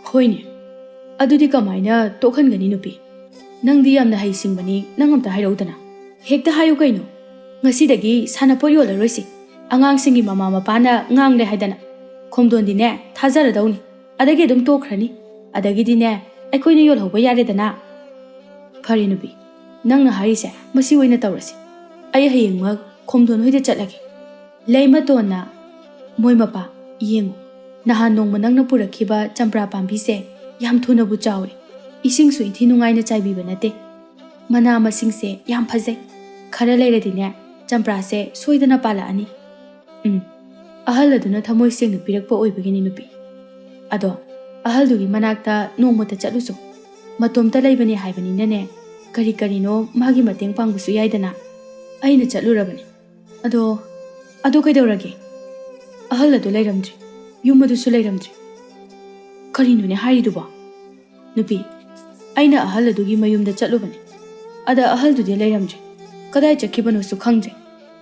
ꯍꯣꯏꯅꯦ, ꯑꯗꯨꯗꯤ ꯀꯃꯥꯏꯅ ꯇꯣꯛꯍꯟꯒꯅꯤ ꯅꯨꯄꯤ? ꯅꯪꯗꯤ ꯌꯥꯝꯅ ꯍꯩꯁꯤꯡꯕꯅꯤ, ꯅꯪ ꯑꯝꯇ ꯍꯥꯏꯔꯛꯎꯗꯅ꯫ ꯍꯦꯛꯇ ꯍꯥꯏꯌꯨ ꯀꯩꯅꯣ꯫ ꯉꯁꯤꯗꯒꯤ ꯁꯥꯟꯅꯄꯣꯠ ꯌꯣꯜꯂꯔꯣꯏꯁꯤ꯫ ꯑꯉꯥꯡꯁꯤꯡꯒꯤ ꯃꯃꯥ ꯃꯄꯥꯅ ꯉꯥꯡꯂꯦ ꯍꯥꯏꯗꯅ꯫ ꯈꯣꯝꯗꯣꯟꯗꯤꯅꯦ ꯊꯥꯖꯔꯗꯧꯅꯤ꯫ ꯑꯗꯒꯤ ꯑꯗꯨꯝ ꯇꯣꯛꯈ꯭ꯔꯅꯤ꯫ ꯑꯗꯒꯤꯗꯤꯅꯦ ꯑꯩꯈꯣꯏꯅ ꯌꯣꯜꯍꯧꯕ ꯌꯥꯔꯦꯗꯅ꯫ ꯐꯔꯦ ꯅꯨꯄꯤ, ꯅꯪꯅ ꯍꯥꯏꯔꯤꯁꯦ ꯃꯁꯤ ꯑꯣꯏꯅ ꯇꯧꯔꯁꯤ꯫ ꯑꯩ ꯍꯌꯦꯡꯃꯛ ꯈꯣꯝꯗꯣꯟ ꯍꯣꯏꯗ ꯆꯠꯂꯒꯦ꯫ ꯂꯩꯃꯇꯣꯟꯅ, ꯃꯣꯏ ꯃꯄꯥ, ꯌꯦꯡꯉꯨ, ꯅꯍꯥꯟ ꯅꯣꯡꯃ ꯅꯪꯅ ꯄꯨꯔꯛꯈꯤꯕ ꯆꯝꯄ꯭ꯔꯥ ꯄꯥꯝꯕꯤꯁꯦ ꯌꯥꯝ ꯊꯨꯅꯕꯨ ꯆꯥꯎꯔꯦ꯫ ꯏꯁꯤꯡꯁꯨ ꯏꯟꯊꯤ ꯅꯨꯡꯉꯥꯏꯅ ꯆꯥꯏꯕꯤꯕ ꯅꯠꯇꯦ꯫ ꯃꯅꯥ ꯃꯁꯤꯡꯁꯦ ꯌꯥꯝ ꯐꯖꯩ꯫ ꯈꯔ ꯂꯩꯔꯗꯤꯅꯦ ꯆꯝꯄ꯭ꯔꯥꯁꯦ ꯁꯣꯏꯗꯅ ꯄꯥꯜꯂꯛꯑꯅꯤ꯫ ꯎꯝ, ꯑꯍꯜ ꯑꯗꯨꯅ ꯊꯃꯣꯏ ꯁꯦꯡꯅ ꯄꯤꯔꯛꯄ ꯑꯣꯏꯕꯒꯤꯅꯤ ꯅꯨꯄꯤ꯫ ꯑꯗꯣ ꯑꯍꯜꯗꯨꯒꯤ ꯃꯅꯥꯛꯇ ꯅꯣꯡꯃꯇ ꯆꯠꯂꯨꯁꯨ꯫ ꯃꯇꯣꯝꯇ ꯂꯩꯕꯅꯦ ꯍꯥꯏꯕꯅꯤꯅꯅꯦ, ꯀꯔꯤ ꯀꯔꯤꯅꯣ ꯃꯥꯒꯤ ꯃꯇꯦꯡ ꯄꯥꯡꯕꯁꯨ ꯌꯥꯏꯗꯅ꯫ ꯑꯩꯅ ꯆꯠꯂꯨꯔꯕꯅꯤ꯫ ꯑꯗꯣ, ꯑꯗꯣ ꯀꯩꯗꯧꯔꯒꯦ? ꯑꯍꯜ ꯑꯗꯨ ꯂꯩꯔꯝꯗ꯭ꯔꯦ꯫ ꯌꯨꯝ ꯑꯗꯨꯁꯨ ꯂꯩꯔꯝꯗ꯭ꯔꯦ꯫ ꯀꯔꯤꯅꯣꯅꯦ ꯍꯥꯏꯔꯤꯗꯨꯕꯣ? ꯅꯨꯄꯤ, ꯑꯩꯅ ꯑꯍꯜ ꯑꯗꯨꯒꯤ ꯃꯌꯨꯝꯗ ꯆꯠꯂꯨꯕꯅꯤ꯫ ꯑꯗ ꯑꯍꯜꯗꯨꯗꯤ ꯂꯩꯔꯝꯗ꯭ꯔꯦ꯫ ꯀꯗꯥꯏ ꯆꯠꯈꯤꯕꯅꯣꯁꯨ ꯈꯪꯗ꯭ꯔꯦ꯫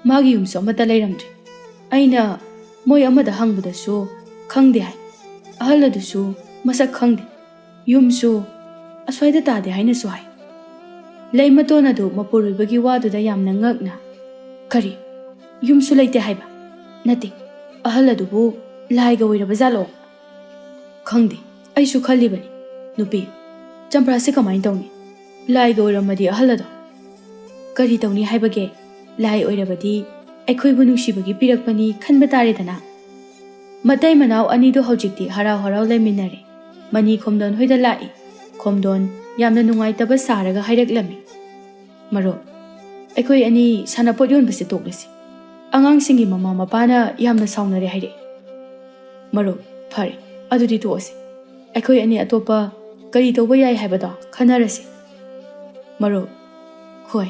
ꯃꯥꯒꯤ ꯌꯨꯝꯁꯨ ꯑꯃꯠꯇ ꯂꯩꯔꯝꯗ꯭ꯔꯦ꯫ ꯑꯩꯅ ꯃꯣꯏ ꯑꯃꯗ ꯍꯪꯕꯗꯁꯨ ꯈꯪꯗꯦ ꯍꯥꯏ꯫ ꯑꯍꯜ ꯑꯗꯨꯁꯨ ꯃꯁꯛ ꯈꯪꯗꯦ꯫ ꯌꯨꯝꯁꯨ ꯑꯁ꯭ꯋꯥꯏꯗ ꯇꯥꯗꯦ ꯍꯥꯏꯅꯁꯨ ꯍꯥꯏ꯫ ꯂꯩꯃꯇꯣꯟ ꯑꯗꯨ ꯃꯄꯨꯔꯣꯏꯕꯒꯤ ꯋꯥꯗꯨꯗ ꯌꯥꯝꯅ ꯉꯛꯅ, "ꯀꯔꯤ? ꯌꯨꯝꯁꯨ ꯂꯩꯇꯦ ꯍꯥꯏꯕ? ꯅꯠꯇꯦ, ꯑꯍꯜ ꯑꯗꯨꯕꯨ ꯂꯥꯏꯒ ꯑꯣꯏꯔꯕ ꯖꯥꯠꯂꯣ?" "ꯈꯪꯗꯦ, ꯑꯩꯁꯨ ꯈꯜꯂꯤꯕꯅꯤ꯫ ꯅꯨꯄꯤ, ꯆꯝꯄ꯭ꯔꯥꯁꯦ ꯀꯃꯥꯏꯅ ꯇꯧꯅꯤ? ꯂꯥꯏꯒ ꯑꯣꯏꯔꯝꯃꯗꯤ ꯑꯍꯜ ꯑꯗꯣ?" "ꯀꯔꯤ ꯇꯧꯅꯤ ꯍꯥꯏꯕꯒꯦ? ꯂꯥꯏ ꯑꯣꯏꯔꯕꯗꯤ ꯑꯩꯈꯣꯏꯕꯨ ꯅꯨꯡꯁꯤꯕꯒꯤ ꯄꯤꯔꯛꯄꯅꯤ ꯈꯟꯕ ꯇꯥꯔꯦꯗꯅ?" ꯃꯇꯩ ꯃꯅꯥꯎ ꯑꯅꯤꯗꯨ ꯍꯧꯖꯤꯛꯇꯤ ꯍꯔꯥꯎ ꯍꯔꯥꯎ ꯂꯩꯃꯤꯟꯅꯔꯦ꯫ ꯃꯅꯤ ꯈꯣꯝꯗꯣꯟ ꯍꯣꯏꯗ ꯂꯥꯛꯏ꯫ ꯈꯣꯝꯗꯣꯟ ꯌꯥꯝꯅ ꯅꯨꯡꯉꯥꯏꯇꯕ ꯁꯥꯔꯒ ꯍꯥꯏꯔꯛꯂꯝꯃꯤ, "ꯃꯔꯨꯞ, ꯑꯩꯈꯣꯏ ꯑꯅꯤ ꯁꯥꯟꯅꯄꯣꯠ ꯌꯣꯟꯕꯁꯦ ꯇꯣꯛꯂꯁꯤ꯫ ꯑꯉꯥꯡꯁꯤꯡꯒꯤ ꯃꯃꯥ ꯃꯄꯥꯅ ꯌꯥꯝꯅ ꯁꯥꯎꯅꯔꯦ ꯍꯥꯏꯔꯛꯏ꯫" "ꯃꯔꯨꯞ, ꯐꯔꯦ, ꯑꯗꯨꯗꯤ ꯇꯣꯛꯑꯁꯤ꯫ ꯑꯩꯈꯣꯏ ꯑꯅꯤ ꯑꯇꯣꯞꯄ ꯀꯔꯤ ꯇꯧꯕ ꯌꯥꯏ ꯍꯥꯏꯕꯗꯣ ꯈꯟꯅꯔꯁꯤ꯫" "ꯃꯔꯨꯞ, ꯍꯣꯏ,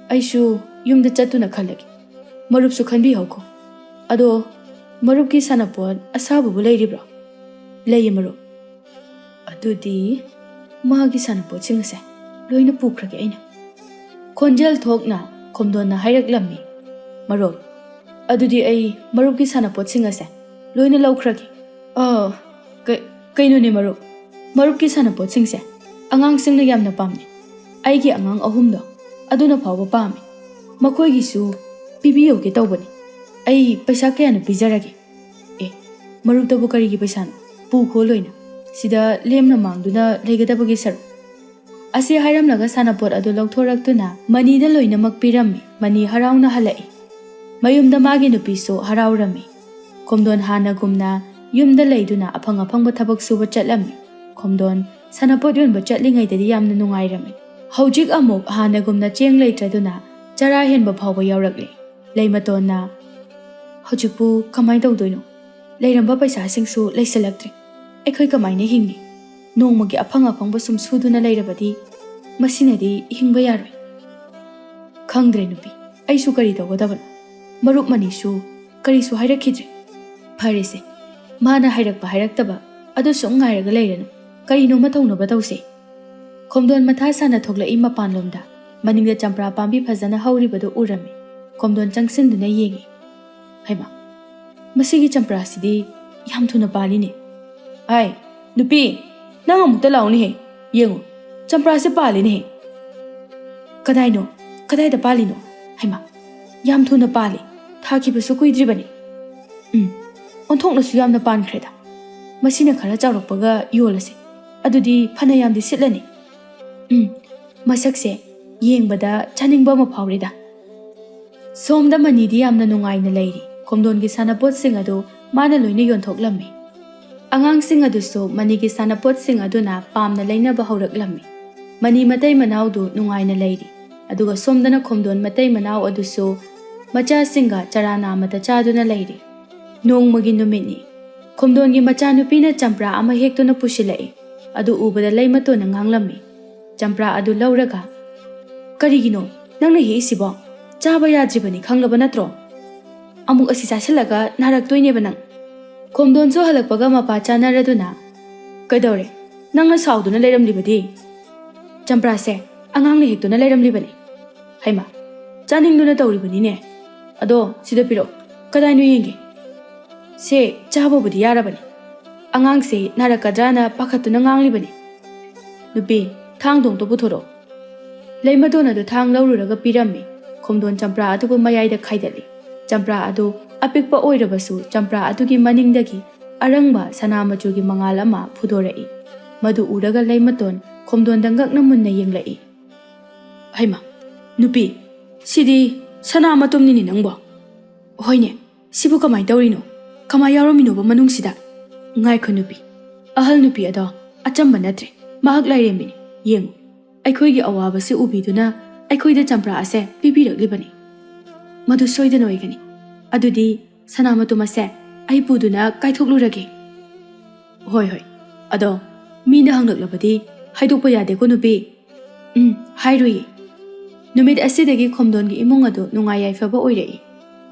ꯑꯩꯁꯨ ꯌꯨꯝꯗ ꯆꯠꯇꯨꯅ ꯈꯜꯂꯒꯦ꯫ ꯃꯔꯨꯞꯁꯨ ꯈꯟꯕꯤꯍꯧꯈꯣ꯫ ꯑꯗꯣ, ꯃꯔꯨꯞꯀꯤ ꯁꯥꯟꯅꯄꯣꯠ ꯑꯁꯥꯕꯕꯨ ꯂꯩꯔꯤꯕ꯭ꯔꯣ?" "ꯂꯩꯌꯦ, ꯃꯔꯨꯞ꯫" "ꯑꯗꯨꯗꯤ ꯃꯥꯒꯤ ꯁꯥꯟꯅꯄꯣꯠꯁꯤꯡ ꯑꯁꯦ ꯂꯣꯏꯅ ꯄꯨꯈ꯭ꯔꯒꯦ ꯑꯩꯅ꯫" ꯈꯣꯟꯖꯦꯜ ꯊꯣꯛꯅ ꯈꯣꯝꯗꯣꯟꯅ ꯍꯥꯏꯔꯛꯂꯝꯃꯤ, "ꯃꯔꯨꯞ, ꯑꯗꯨꯗꯤ ꯑꯩ ꯃꯔꯨꯞꯀꯤ ꯁꯥꯟꯅꯄꯣꯠꯁꯤꯡ ꯑꯁꯦ ꯂꯣꯏꯅ ꯂꯧꯈ꯭ꯔꯒꯦ꯫" "ꯑ, ꯀ-, ꯀꯩꯅꯣꯅꯦ ꯃꯔꯨꯞ? ꯃꯔꯨꯞꯀꯤ ꯁꯥꯟꯅꯄꯣꯠꯁꯤꯡꯁꯦ ꯑꯉꯥꯡꯁꯤꯡꯅ ꯌꯥꯝꯅ ꯄꯥꯝꯅꯩ꯫ ꯑꯩꯒꯤ ꯑꯉꯥꯡ ꯑꯍꯨꯝꯗꯣ ꯑꯗꯨꯅ ꯐꯥꯎꯕ ꯄꯥꯝꯃꯤ꯫ ꯃꯈꯣꯏꯒꯤꯁꯨ ꯄꯤꯕꯤꯌꯣꯒꯦ ꯇꯧꯕꯅꯤ꯫ ꯑꯩ ꯄꯩꯁꯥ ꯀꯌꯥꯅ ꯄꯤꯖꯔꯒꯦ?" "ꯑꯦ, ꯃꯔꯨꯞꯇꯕꯨ ꯀꯔꯤꯒꯤ ꯄꯩꯁꯥꯅꯣ? ꯄꯨꯈꯣ ꯂꯣꯏꯅ꯫ ꯁꯤꯗ ꯂꯦꯝꯅ ꯃꯥꯡꯗꯨꯅ ꯂꯩꯒꯗꯕꯒꯤ ꯁꯔꯨꯛ꯫" ꯑꯁꯤ ꯍꯥꯏꯔꯝꯂꯒ ꯁꯥꯟꯅꯄꯣꯠ ꯑꯗꯨ ꯂꯧꯊꯣꯔꯛꯇꯨꯅ ꯃꯅꯤꯗ ꯂꯣꯏꯅꯃꯛ ꯄꯤꯔꯝꯃꯤ꯫ ꯃꯅꯤ ꯍꯔꯥꯎꯅ ꯍꯜꯂꯛꯏ꯫ ꯃꯌꯨꯝꯗ ꯃꯥꯒꯤ ꯅꯨꯄꯤꯁꯨ ꯍꯔꯥꯎꯔꯝꯃꯤ꯫ ꯈꯣꯝꯗꯣꯟ ꯍꯥꯟꯅꯒꯨꯝꯅ ꯌꯨꯝꯗ ꯂꯩꯗꯨꯅ ꯑꯐꯪ ꯑꯐꯪꯕ ꯊꯕꯛ ꯁꯨꯕ ꯆꯠꯂꯝꯃꯤ꯫ ꯈꯣꯝꯗꯣꯟ ꯁꯥꯟꯅꯄꯣꯠ ꯌꯣꯟꯕ ꯆꯠꯂꯤꯉꯩꯗꯗꯤ ꯌꯥꯝꯅ ꯅꯨꯡꯉꯥꯏꯔꯝꯃꯤ꯫ ꯍꯧꯖꯤꯛ ꯑꯃꯨꯛ ꯍꯥꯟꯅꯒꯨꯝꯅ ꯆꯦꯡ ꯂꯩꯇ꯭ꯔꯗꯨꯅ ꯆꯔꯥ ꯍꯦꯟꯕ ꯐꯥꯎꯕ ꯌꯥꯎꯔꯛꯂꯦ꯫ ꯂꯩꯃꯇꯣꯟꯅ, "ꯍꯧꯖꯤꯛꯄꯨ ꯀꯃꯥꯏꯅ ꯇꯧꯗꯣꯏꯅꯣ? ꯂꯩꯔꯝꯕ ꯄꯩꯁꯥꯁꯤꯡꯁꯨ ꯂꯩꯁꯤꯜꯂꯛꯇ꯭ꯔꯦ꯫ ꯑꯩꯈꯣꯏ ꯀꯃꯥꯏꯅ ꯍꯤꯡꯅꯤ? ꯅꯣꯡꯃꯒꯤ ꯑꯐꯪ ꯑꯐꯪꯕ ꯁꯨꯝ ꯁꯨꯗꯨꯅ ꯂꯩꯔꯕꯗꯤ ꯃꯁꯤꯅꯗꯤ ꯍꯤꯡꯕ ꯌꯥꯔꯣꯏ꯫" "ꯈꯪꯗ꯭ꯔꯦ ꯅꯨꯄꯤ, ꯑꯩꯁꯨ ꯀꯔꯤ ꯇꯧꯒꯗꯕꯅꯣ? ꯃꯔꯨꯞ ꯃꯅꯤꯁꯨ ꯀꯔꯤꯁꯨ ꯍꯥꯏꯔꯛꯈꯤꯗ꯭ꯔꯦ꯫ ꯐꯔꯦꯁꯦ, ꯃꯥꯅ ꯍꯥꯏꯔꯛꯄ ꯍꯥꯏꯔꯛꯇꯕ ꯑꯗꯨ ꯁꯨꯝ ꯉꯥꯏꯔꯒ ꯂꯩꯔꯅꯨ꯫ ꯀꯔꯤꯅꯣꯃ ꯇꯧꯅꯕ ꯇꯧꯁꯦ꯫" ꯈꯣꯝꯗꯣꯟ ꯃꯊꯥ ꯁꯥꯅ ꯊꯣꯛꯂꯛꯏ ꯃꯄꯥꯟꯂꯣꯝꯗ꯫ ꯃꯅꯤꯡꯗ ꯆꯝꯄ꯭ꯔꯥ ꯄꯥꯝꯕꯤ ꯐꯖꯅ ꯍꯧꯔꯤꯕꯗꯨ ꯎꯔꯝꯃꯤ꯫ ꯈꯣꯝꯗꯣꯟ ꯆꯪꯁꯤꯟꯗꯨꯅ ꯌꯦꯡꯉꯤ꯫ "ꯍꯩꯃꯥ, ꯃꯁꯤꯒꯤ ꯆꯝꯄ꯭ꯔꯥꯁꯤꯗꯤ ꯌꯥꯝ ꯊꯨꯅ ꯄꯥꯜꯂꯤꯅꯦ꯫ ꯑꯥꯏ, ꯅꯨꯄꯤ, ꯅꯪ ꯑꯃꯨꯛꯇ ꯂꯥꯛꯎꯅꯦꯍꯦ꯫ ꯌꯦꯡꯉꯨ, ꯆꯝꯄ꯭ꯔꯥꯁꯦ ꯄꯥꯜꯂꯤꯅꯦꯍꯦ꯫" "ꯀꯗꯥꯏꯅꯣ? ꯀꯗꯥꯏꯗ ꯄꯥꯜꯂꯤꯅꯣ? ꯍꯩꯃꯥ, ꯌꯥꯝ ꯊꯨꯅ ꯄꯥꯜꯂꯤ꯫ ꯊꯥꯈꯤꯕꯁꯨ ꯀꯨꯏꯗ꯭ꯔꯤꯕꯅꯤ꯫ ꯎꯝ, ꯑꯣꯟꯊꯣꯛꯅꯁꯨ ꯌꯥꯝꯅ ꯄꯥꯟꯈ꯭ꯔꯦꯗ꯫ ꯃꯁꯤꯅ ꯈꯔ ꯆꯥꯎꯔꯛꯄꯒ ꯌꯣꯜꯂꯁꯤ꯫ ꯑꯗꯨꯗꯤ ꯐꯅꯌꯥꯝꯗꯤ ꯁꯤꯠꯂꯅꯤ꯫ ꯎꯝ, ꯃꯁꯛꯁꯦ ꯌꯦꯡꯕꯗ ꯆꯥꯅꯤꯡꯕ ꯑꯃ ꯐꯥꯎꯔꯦꯗ꯫" ꯁꯣꯝꯗ ꯃꯅꯤꯗꯤ ꯌꯥꯝꯅ ꯅꯨꯡꯉꯥꯏꯅ ꯂꯩꯔꯤ꯫ ꯈꯣꯝꯗꯣꯟꯒꯤ ꯁꯥꯟꯅꯄꯣꯠꯁꯤꯡ ꯑꯗꯨ ꯃꯥꯅ ꯂꯣꯏꯅ ꯌꯣꯟꯊꯣꯛꯂꯝꯃꯤ꯫ ꯑꯉꯥꯡꯁꯤꯡ ꯑꯗꯨꯁꯨ ꯃꯅꯤꯒꯤ ꯁꯥꯟꯅꯄꯣꯠꯁꯤꯡ ꯑꯗꯨꯅ ꯄꯥꯝꯅ ꯂꯩꯅꯕ ꯍꯧꯔꯛꯂꯝꯃꯤ꯫ ꯃꯅꯤ ꯃꯇꯩ ꯃꯅꯥꯎꯗꯨ ꯅꯨꯡꯉꯥꯏꯅ ꯂꯩꯔꯤ꯫ ꯑꯗꯨꯒ ꯁꯣꯝꯗꯅ ꯈꯣꯝꯗꯣꯟ ꯃꯇꯩ ꯃꯅꯥꯎ ꯑꯗꯨꯁꯨ ꯃꯆꯥꯁꯤꯡꯒ ꯆꯔꯥ ꯅꯥꯝꯃꯇ ꯆꯥꯗꯨꯅ ꯂꯩꯔꯤ꯫ ꯅꯣꯡꯃꯒꯤ ꯅꯨꯃꯤꯠꯅꯤ꯫ ꯈꯣꯝꯗꯣꯟꯒꯤ ꯃꯆꯥꯅꯨꯄꯤꯅ ꯆꯝꯄ꯭ꯔꯥ ꯑꯃ ꯍꯦꯛꯇꯨꯅ ꯄꯨꯁꯤꯜꯂꯛꯏ꯫ ꯑꯗꯨ ꯎꯕꯗ ꯂꯩꯃꯇꯣꯟꯅ ꯉꯥꯡꯂꯝꯃꯤ꯫ ꯆꯝꯄ꯭ꯔꯥ ꯑꯗꯨ ꯂꯧꯔꯒ, "ꯀꯔꯤꯒꯤꯅꯣ ꯅꯪꯅ ꯍꯦꯛꯏꯁꯤꯕꯣ? ꯆꯥꯕ ꯌꯥꯗ꯭ꯔꯤꯕꯅꯤ, ꯈꯪꯂꯕ ꯅꯠꯇ꯭ꯔꯣ? ꯑꯃꯨꯛ ꯑꯁꯤ ꯆꯥꯁꯤꯜꯂꯒ ꯅꯥꯔꯛꯇꯣꯏꯅꯦꯕ ꯅꯪ꯫" ꯈꯣꯝꯗꯣꯟꯁꯨ ꯍꯜꯂꯛꯄꯒ ꯃꯄꯥ ꯆꯥꯅꯔꯗꯨꯅ, "ꯀꯩꯗꯧꯔꯦ? ꯅꯪꯅ ꯁꯥꯎꯗꯨꯅ ꯂꯩꯔꯝꯂꯤꯕꯗꯤ?" "ꯆꯝꯄ꯭ꯔꯥꯁꯦ ꯑꯉꯥꯡꯅ ꯍꯦꯛꯇꯨꯅ ꯂꯩꯔꯝꯂꯤꯕꯅꯤ꯫" "ꯍꯩꯃꯥ, ꯆꯥꯅꯤꯡꯗꯨꯅ ꯇꯧꯔꯤꯕꯅꯤꯅꯦ꯫ ꯑꯗꯣ ꯁꯤꯗ ꯄꯤꯔꯛꯑꯣ, ꯀꯗꯥꯏꯅꯣ ꯌꯦꯡꯒꯦ꯫ ꯁꯦ, ꯆꯥꯕꯕꯨꯗꯤ ꯌꯥꯔꯕꯅꯤ꯫ ꯑꯉꯥꯡꯁꯦ ꯅꯥꯔꯛꯀꯗ꯭ꯔꯥꯅ ꯄꯥꯈꯠꯇꯨꯅ ꯉꯥꯡꯂꯤꯕꯅꯤ꯫ ꯅꯨꯄꯤ, ꯊꯥꯡꯗꯣ ꯑꯝꯇ ꯄꯨꯊꯣꯔꯛꯑꯣ꯫" ꯂꯩꯃꯇꯣꯟ ꯑꯗꯨ ꯊꯥꯡ ꯂꯧꯔꯨꯔꯒ ꯄꯤꯔꯝꯃꯤ꯫ ꯈꯣꯝꯗꯣꯟ ꯆꯝꯄ꯭ꯔꯥ ꯑꯗꯨꯕꯨ ꯃꯌꯥꯏꯗ ꯈꯥꯏꯗꯠꯂꯤ꯫ ꯆꯝꯄ꯭ꯔꯥ ꯑꯗꯨ ꯑꯄꯤꯛꯄ ꯑꯣꯏꯔꯕꯁꯨ ꯆꯝꯄ꯭ꯔꯥ ꯑꯗꯨꯒꯤ ꯃꯅꯤꯡꯗꯒꯤ ꯑꯔꯪꯕ ꯁꯅꯥ ꯃꯆꯨꯒꯤ ꯃꯉꯥꯜ ꯑꯃ ꯐꯨꯗꯣꯔꯛꯏ꯫ ꯃꯗꯨ ꯎꯔꯒ ꯂꯩꯃꯇꯣꯟ ꯈꯣꯝꯗꯣꯟꯗ ꯉꯛꯅ ꯃꯨꯟꯅ ꯌꯦꯡꯂꯛꯏ꯫ "ꯍꯩꯃꯥ, ꯅꯨꯄꯤ, ꯁꯤꯗꯤ ꯁꯅꯥ ꯃꯇꯨꯝꯅꯤꯅꯦ ꯅꯪꯕꯣ꯫ ꯍꯣꯏꯅꯦ, ꯁꯤꯕꯨ ꯀꯃꯥꯏ ꯇꯧꯔꯤꯅꯣ? ꯀꯃꯥꯏ ꯌꯥꯎꯔꯝꯃꯤꯅꯣꯕ ꯃꯅꯨꯡꯁꯤꯗ?" "ꯉꯥꯏꯈꯣ ꯅꯨꯄꯤ, ꯑꯍꯜ ꯅꯨꯄꯤ ꯑꯗꯣ ꯑꯆꯝꯕ ꯅꯠꯇ꯭ꯔꯦ, ꯃꯍꯥꯛ ꯂꯥꯏꯔꯦꯝꯕꯤꯅꯤ꯫ ꯌꯦꯡꯉꯨ, ꯑꯩꯈꯣꯏꯒꯤ ꯑꯋꯥꯕꯁꯤ ꯎꯕꯤꯗꯨꯅ ꯑꯩꯈꯣꯏꯗ ꯆꯝꯄ꯭ꯔꯥ ꯑꯁꯦ ꯄꯤꯕꯤꯔꯛꯂꯤꯕꯅꯤ꯫ ꯃꯗꯨ ꯁꯣꯏꯗꯅ ꯑꯣꯏꯒꯅꯤ꯫ ꯑꯗꯨꯗꯤ ꯁꯅꯥ ꯃꯇꯨꯝ ꯑꯁꯦ ꯑꯩ ꯄꯨꯗꯨꯅ ꯀꯥꯏꯊꯣꯛꯂꯨꯔꯒꯦ꯫" "ꯍꯣꯏ, ꯍꯣꯏ꯫ ꯑꯗꯣ ꯃꯤꯅ ꯍꯪꯂꯛꯂꯕꯗꯤ ꯍꯥꯏꯗꯣꯛꯄ ꯌꯥꯗꯦꯀꯣ ꯅꯨꯄꯤ꯫" "ꯎꯝ, ꯍꯥꯏꯔꯨꯏ꯫" ꯅꯨꯃꯤꯠ ꯑꯁꯤꯗꯒꯤ ꯈꯣꯝꯗꯣꯟꯒꯤ ꯏꯃꯨꯡ ꯑꯗꯨ ꯅꯨꯡꯉꯥꯏ ꯌꯥꯏꯐꯕ ꯑꯣꯏꯔꯛꯏ꯫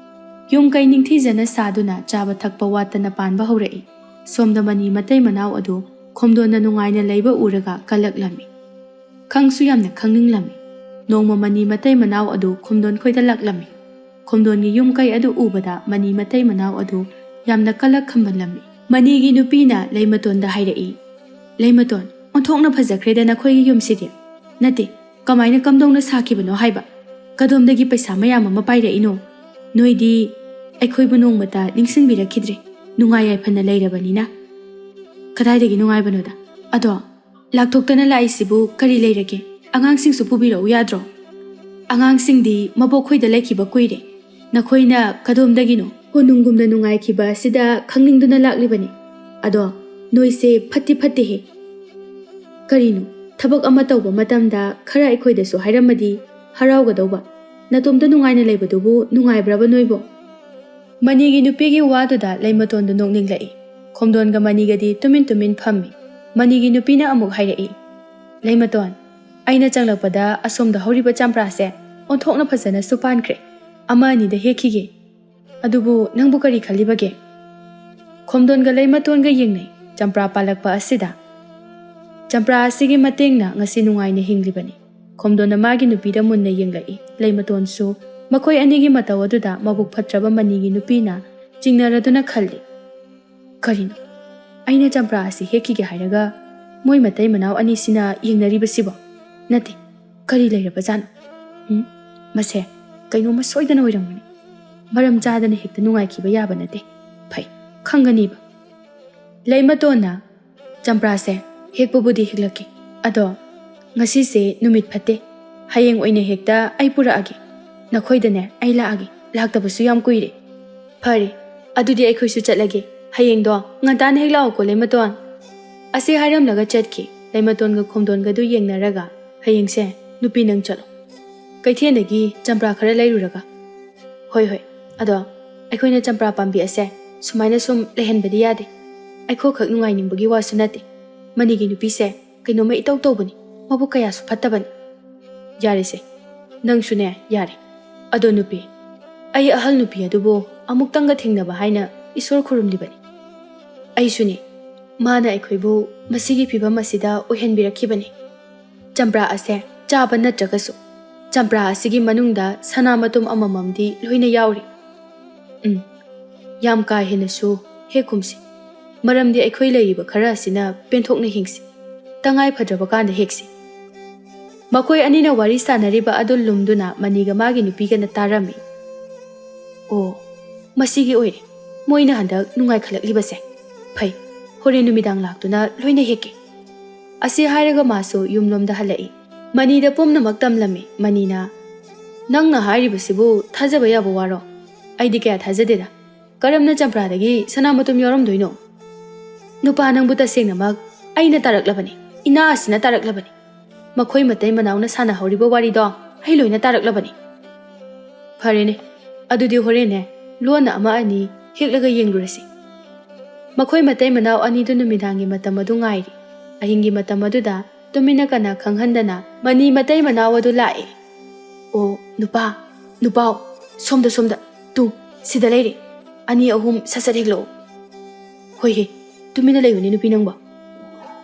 ꯌꯨꯝ ꯀꯩ ꯅꯤꯡꯊꯤꯖꯅ ꯁꯥꯗꯨꯅ ꯆꯥꯕ ꯊꯛꯄ ꯋꯥꯠꯇꯅ ꯄꯥꯟꯕ ꯍꯧꯔꯛꯏ꯫ ꯁꯣꯝꯗ ꯃꯅꯤ ꯃꯇꯩ ꯃꯅꯥꯎ ꯑꯗꯨ ꯈꯣꯝꯗꯣꯟꯅ ꯅꯨꯡꯉꯥꯏꯅ ꯂꯩꯕ ꯎꯔꯒ ꯀꯜꯂꯛꯂꯝꯃꯤ꯫ ꯈꯪꯁꯨ ꯌꯥꯝꯅ ꯈꯪꯅꯤꯡꯂꯝꯃꯤ꯫ ꯅꯣꯡꯃ ꯃꯅꯤ ꯃꯇꯩ ꯃꯅꯥꯎ ꯑꯗꯨ ꯈꯣꯝꯗꯣꯟ ꯈꯣꯏꯗ ꯂꯥꯛꯂꯝꯃꯤ꯫ ꯈꯣꯝꯗꯣꯟꯒꯤ ꯌꯨꯝ ꯀꯩ ꯑꯗꯨ ꯎꯕꯗ ꯃꯅꯤ ꯃꯇꯩ ꯃꯅꯥꯎ ꯑꯗꯨ ꯌꯥꯝꯅ ꯀꯜꯂꯛ ꯈꯝꯕꯜꯂꯝꯃꯤ꯫ ꯃꯅꯤꯒꯤ ꯅꯨꯄꯤꯅ ꯂꯩꯃꯇꯣꯟꯗ ꯍꯥꯏꯔꯛꯏ, "ꯂꯩꯃꯇꯣꯟ, ꯑꯣꯟꯊꯣꯛꯅ ꯐꯖꯈ꯭ꯔꯦꯗ ꯅꯈꯣꯏꯒꯤ ꯌꯨꯝꯁꯤꯗꯤ꯫ ꯅꯠꯇꯦ, ꯀꯃꯥꯏꯅ ꯀꯝꯗꯧꯅ ꯁꯥꯈꯤꯕꯅꯣ ꯍꯥꯏꯕ? ꯀꯗꯣꯝꯗꯒꯤ ꯄꯩꯁꯥ ꯃꯌꯥꯝ ꯑꯃ ꯄꯥꯏꯔꯛꯏꯅꯣ? ꯅꯣꯏꯗꯤ ꯑꯩꯈꯣꯏꯕꯨ ꯅꯣꯡꯃꯇ ꯅꯤꯡꯁꯤꯡꯕꯤꯔꯛꯈꯤꯗ꯭ꯔꯦ, ꯅꯨꯡꯉꯥꯏ ꯌꯥꯏꯐꯅ ꯂꯩꯔꯕꯅꯤꯅ꯫" "ꯀꯗꯥꯏꯗꯒꯤ ꯅꯨꯡꯉꯥꯏꯕꯅꯣꯗ? ꯑꯗꯣ ꯂꯥꯛꯊꯣꯛꯇꯅ ꯂꯥꯛꯏꯁꯤꯕꯨ ꯀꯔꯤ ꯂꯩꯔꯒꯦ? ꯑꯉꯥꯡꯁꯤꯡꯁꯨ ꯄꯨꯕꯤꯔꯛꯎ ꯌꯥꯗ꯭ꯔꯣ? ꯑꯉꯥꯡꯁꯤꯡꯗꯤ ꯃꯕꯣꯛꯈꯣꯏꯗ ꯂꯩꯈꯤꯕ ꯀꯨꯏꯔꯦ꯫ ꯅꯈꯣꯏꯅ ꯀꯗꯣꯝꯗꯒꯤꯅꯣ ꯀꯣꯅꯨꯡꯒꯨꯝꯅ ꯅꯨꯡꯉꯥꯏꯈꯤꯕ ꯑꯁꯤꯗ ꯈꯪꯅꯤꯡꯗꯨꯅ ꯂꯥꯛꯂꯤꯕꯅꯤ꯫ ꯑꯗꯣ ꯅꯣꯏꯁꯦ ꯐꯠꯇꯤ ꯐꯠꯇꯦꯍꯦ꯫ ꯀꯔꯤꯅꯣ, ꯊꯕꯛ ꯑꯃ ꯇꯧꯕ ꯃꯇꯝꯗ ꯈꯔ ꯑꯩꯈꯣꯏꯗꯁꯨ ꯍꯥꯏꯔꯝꯃꯗꯤ ꯍꯔꯥꯎꯒꯗꯧꯕ꯫ ꯅꯇꯣꯝꯇ ꯅꯨꯡꯉꯥꯏꯅ ꯂꯩꯕꯗꯨꯕꯨ ꯅꯨꯡꯉꯥꯏꯕ꯭ꯔꯕ ꯅꯣꯏꯕꯣ?" ꯃꯅꯤꯒꯤ ꯅꯨꯄꯤꯒꯤ ꯋꯥꯗꯨꯗ ꯂꯩꯃꯇꯣꯟꯗꯨ ꯅꯣꯛꯅꯤꯡꯂꯛꯏ꯫ ꯈꯣꯝꯗꯣꯟꯒ ꯃꯅꯤꯒꯗꯤ ꯇꯨꯃꯤꯟ ꯇꯨꯃꯤꯟ ꯐꯝꯃꯤ꯫ ꯃꯅꯤꯒꯤ ꯅꯨꯄꯤꯅ ꯑꯃꯨꯛ ꯍꯥꯏꯔꯛꯏ, "ꯂꯩꯃꯇꯣꯟ, ꯑꯩꯅ ꯆꯪꯂꯛꯄꯗ ꯑꯁꯣꯝꯗ ꯍꯧꯔꯤꯕ ꯆꯝꯄ꯭ꯔꯥꯁꯦ ꯑꯣꯟꯊꯣꯛꯅ ꯐꯖꯅꯁꯨ ꯄꯥꯟꯈ꯭ꯔꯦ꯫ ꯑꯃ ꯑꯅꯤꯗ ꯍꯦꯛꯈꯤꯒꯦ꯫ ꯑꯗꯨꯕꯨ ꯅꯪꯕꯨ ꯀꯔꯤ ꯈꯜꯂꯤꯕꯒꯦ?" ꯈꯣꯝꯗꯣꯟꯒ ꯂꯩꯃꯇꯣꯟꯒ ꯌꯦꯡꯅꯩ꯫ ꯆꯝꯄ꯭ꯔꯥ ꯄꯥꯜꯂꯛꯄ ꯑꯁꯤꯗ, ꯆꯝꯄ꯭ꯔꯥ ꯑꯁꯤꯒꯤ ꯃꯇꯦꯡꯅ ꯉꯁꯤ ꯅꯨꯡꯉꯥꯏꯅ ꯍꯤꯡꯂꯤꯕꯅꯤ꯫ ꯈꯣꯝꯗꯣꯟꯅ ꯃꯥꯒꯤ ꯅꯨꯄꯤꯗ ꯃꯨꯟꯅ ꯌꯦꯡꯂꯛꯏ꯫ ꯂꯩꯃꯇꯣꯟꯁꯨ ꯃꯈꯣꯏ ꯑꯅꯤꯒꯤ ꯃꯇꯧ ꯑꯗꯨꯗ ꯃꯕꯨꯛ ꯐꯠꯇ꯭ꯔꯕ ꯃꯅꯤꯒꯤ ꯅꯨꯄꯤꯅ ꯆꯤꯡꯅꯔꯗꯨꯅ ꯈꯜꯂꯤ, "ꯀꯔꯤꯅꯣ? ꯑꯩꯅ ꯆꯝꯄ꯭ꯔꯥ ꯑꯁꯤ ꯍꯦꯛꯈꯤꯒꯦ ꯍꯥꯏꯔꯒ ꯃꯣꯏ ꯃꯇꯩ ꯃꯅꯥꯎ ꯑꯅꯤꯁꯤꯅ ꯌꯦꯡꯅꯔꯤꯕꯁꯤꯕꯣ? ꯅꯠꯇꯦ, ꯀꯔꯤ ꯂꯩꯔꯕꯖꯥꯠꯅꯣ? ꯎꯝ, ꯃꯁꯦ ꯀꯩꯅꯣꯝꯃ ꯁꯣꯏꯗꯅ ꯑꯣꯏꯔꯝꯒꯅꯤ꯫ ꯃꯔꯝ ꯆꯥꯗꯅ ꯍꯦꯛꯇ ꯅꯨꯡꯉꯥꯏꯈꯤꯕ ꯌꯥꯕ ꯅꯠꯇꯦ꯫ ꯐꯩ, ꯈꯪꯒꯅꯤꯕ꯫" ꯂꯩꯃꯇꯣꯟꯅ, "ꯆꯝꯄ꯭ꯔꯥꯁꯦ ꯍꯦꯛꯄꯕꯨꯗꯤ ꯍꯦꯛꯂꯛꯀꯦ, ꯑꯗꯣ ꯉꯁꯤꯁꯦ ꯅꯨꯃꯤꯠ ꯐꯠꯇꯦ꯫ ꯍꯌꯦꯡ ꯑꯣꯏꯅ ꯍꯦꯛꯇ ꯑꯩ ꯄꯨꯔꯛꯑꯒꯦ꯫ ꯅꯈꯣꯏꯗꯅꯦ ꯑꯩ ꯂꯥꯛꯑꯒꯦ꯫ ꯂꯥꯛꯇꯕꯁꯨ ꯌꯥꯝ ꯀꯨꯏꯔꯦ꯫" "ꯐꯔꯦ, ꯑꯗꯨꯗꯤ ꯑꯩꯈꯣꯏꯁꯨ ꯆꯠꯂꯒꯦ꯫ ꯍꯌꯦꯡꯗꯣ ꯉꯟꯇꯥꯅ ꯍꯦꯛ ꯂꯥꯛꯑꯣꯀꯣ, ꯂꯩꯃꯇꯣꯟ꯫" ꯑꯁꯤ ꯍꯥꯏꯔꯝꯂꯒ ꯆꯠꯈꯤ꯫ ꯂꯩꯃꯇꯣꯟꯒ ꯈꯣꯝꯗꯣꯟꯒꯗꯨ ꯌꯦꯡꯅꯔꯒ, "ꯍꯌꯦꯡꯁꯦ ꯅꯨꯄꯤ ꯅꯪ ꯆꯠꯂꯣ꯫ ꯀꯩꯊꯦꯜꯗꯒꯤ ꯆꯝꯄ꯭ꯔꯥ ꯈꯔ ꯂꯩꯔꯨꯔꯒ꯫" "ꯍꯣꯏ, ꯍꯣꯏ꯫ ꯑꯗꯣ ꯑꯩꯈꯣꯏꯅ ꯆꯝꯄ꯭ꯔꯥ ꯄꯥꯝꯕꯤ ꯑꯁꯦ ꯁꯨꯃꯥꯏꯅ ꯁꯨꯝ ꯂꯩꯍꯟꯕꯗꯤ ꯌꯥꯗꯦ꯫ ꯑꯩꯈꯣꯏꯈꯛ ꯅꯨꯡꯉꯥꯏꯅꯤꯡꯕꯒꯤ ꯋꯥꯁꯨ ꯅꯠꯇꯦ꯫ ꯃꯅꯤꯒꯤ ꯅꯨꯄꯤꯁꯦ ꯀꯩꯅꯣꯝꯃ ꯏꯇꯧ ꯇꯧꯕꯅꯤ꯫ ꯃꯕꯨꯛ ꯀꯌꯥꯁꯨ ꯐꯠꯇꯕꯅꯤ꯫" "ꯌꯥꯔꯦꯁꯦ, ꯅꯪꯁꯨꯅꯦ, ꯌꯥꯔꯦ꯫ ꯑꯗꯣ ꯅꯨꯄꯤ, ꯑꯩ ꯑꯍꯜ ꯅꯨꯄꯤ ꯑꯗꯨꯕꯨ ꯑꯃꯨꯛꯇꯪꯒ ꯊꯦꯡꯅꯕ ꯍꯥꯏꯅ ꯏꯁꯣꯔ ꯈꯨꯔꯨꯝꯂꯤꯕꯅꯤ꯫ ꯑꯩꯁꯨꯅꯦ, ꯃꯥꯅ ꯑꯩꯈꯣꯏꯕꯨ ꯃꯁꯤꯒꯤ ꯐꯤꯕꯝ ꯑꯁꯤꯗ ꯑꯣꯏꯍꯟꯕꯤꯔꯛꯈꯤꯕꯅꯤ꯫ ꯆꯝꯄ꯭ꯔꯥ ꯑꯁꯦ ꯆꯥꯕ ꯅꯠꯇ꯭ꯔꯒꯁꯨ, ꯆꯝꯄ꯭ꯔꯥ ꯑꯁꯤꯒꯤ ꯃꯅꯨꯡꯗ ꯁꯅꯥ ꯃꯇꯨꯝ ꯑꯃꯃꯝꯗꯤ ꯂꯣꯏꯅ ꯌꯥꯎꯔꯤ꯫ ꯎꯝ, ꯌꯥꯝ ꯀꯥ ꯍꯦꯟꯅꯁꯨ ꯍꯦꯛꯀꯨꯝꯁꯤ꯫ ꯃꯔꯝꯗꯤ ꯑꯩꯈꯣꯏ ꯂꯩꯔꯤꯕ ꯈꯔ ꯑꯁꯤꯅ ꯄꯦꯟꯊꯣꯛꯅ ꯍꯤꯡꯁꯤ꯫ ꯇꯉꯥꯏ ꯐꯗ꯭ꯔꯕ ꯀꯥꯟꯗ ꯍꯦꯛꯁꯤ꯫" ꯃꯈꯣꯏ ꯑꯅꯤꯅ ꯋꯥꯔꯤ ꯁꯥꯟꯅꯔꯤꯕ ꯑꯗꯨ ꯂꯨꯝꯗꯨꯅ ꯃꯅꯤꯒ ꯃꯥꯒꯤ ꯅꯨꯄꯤꯒꯅ ꯇꯥꯔꯝꯃꯤ꯫ "ꯑꯣ, ꯃꯁꯤꯒꯤ ꯑꯣꯏꯔꯦ ꯃꯣꯏꯅ ꯍꯟꯗꯛ ꯅꯨꯡꯉꯥꯏꯈꯠꯂꯛꯂꯤꯕꯁꯦ꯫ ꯐꯩ, ꯍꯣꯔꯦꯟ ꯅꯨꯃꯤꯗꯥꯡ ꯂꯥꯛꯇꯨꯅ ꯂꯣꯏꯅ ꯍꯦꯛꯀꯦ꯫" ꯑꯁꯤ ꯍꯥꯏꯔꯒ ꯃꯥꯁꯨ ꯌꯨꯝꯂꯣꯝꯗ ꯍꯜꯂꯛꯏ꯫ ꯃꯅꯤꯗ ꯄꯨꯝꯅꯃꯛ ꯇꯝꯂꯝꯃꯤ꯫ ꯃꯅꯤꯅ, "ꯅꯪꯅ ꯍꯥꯏꯔꯤꯕꯁꯤꯕꯨ ꯊꯥꯖꯕ ꯌꯥꯕ ꯋꯥꯔꯣ? ꯑꯩꯗꯤ ꯀꯌꯥ ꯊꯥꯖꯗꯦꯗ꯫ ꯀꯔꯝꯅ ꯆꯝꯄ꯭ꯔꯥꯗꯒꯤ ꯁꯅꯥ ꯃꯇꯨꯝ ꯌꯥꯎꯔꯝꯗꯣꯏꯅꯣ? ꯅꯨꯄꯥ ꯅꯪꯕꯨ ꯇꯁꯦꯡꯅꯃꯛ ꯑꯩꯅ ꯇꯥꯔꯛꯂꯕꯅꯤ, ꯏꯅꯥ ꯑꯁꯤꯅ ꯇꯥꯔꯛꯂꯕꯅꯤ꯫ ꯃꯈꯣꯏ ꯃꯇꯩ ꯃꯅꯥꯎꯅ ꯁꯥꯟꯅꯍꯧꯔꯤꯕ ꯋꯥꯔꯤꯗꯣ ꯑꯩ ꯂꯣꯏꯅ ꯇꯥꯔꯛꯂꯕꯅꯤ꯫" "ꯐꯔꯦꯅꯦ, ꯑꯗꯨꯗꯤ ꯍꯣꯔꯦꯟꯅꯦ ꯂꯣꯟꯅ ꯑꯃ ꯑꯅꯤ ꯍꯦꯛꯂꯒ ꯌꯦꯡꯂꯨꯔꯁꯤ꯫" ꯃꯈꯣꯏ ꯃꯇꯩ ꯃꯅꯥꯎ ꯑꯅꯤꯗꯨ ꯅꯨꯃꯤꯗꯥꯡꯒꯤ ꯃꯇꯝ ꯑꯗꯨ ꯉꯥꯏꯔꯤ꯫ ꯑꯍꯤꯡꯒꯤ ꯃꯇꯝ ꯑꯗꯨꯗ ꯇꯨꯃꯤꯟꯅ ꯀꯅꯥ ꯈꯪꯍꯟꯗꯅ ꯃꯅꯤ ꯃꯇꯩ ꯃꯅꯥꯎ ꯑꯗꯨ ꯂꯥꯛꯏ꯫ "ꯑꯣ, ꯅꯨꯄꯥ, ꯅꯨꯄꯥꯎ, ꯁꯣꯝꯗ, ꯁꯣꯝꯗ, ꯇꯨ, ꯁꯤꯗ ꯂꯩꯔꯦ꯫ ꯑꯅꯤ ꯑꯍꯨꯝ ꯁꯠ ꯁꯠ ꯍꯦꯛꯂꯛꯑꯣ꯫" "ꯍꯣꯏ ꯍꯦ, ꯇꯨꯃꯤꯟꯅ ꯂꯩꯌꯨꯅꯦ ꯅꯨꯄꯤ ꯅꯪꯕꯣ꯫"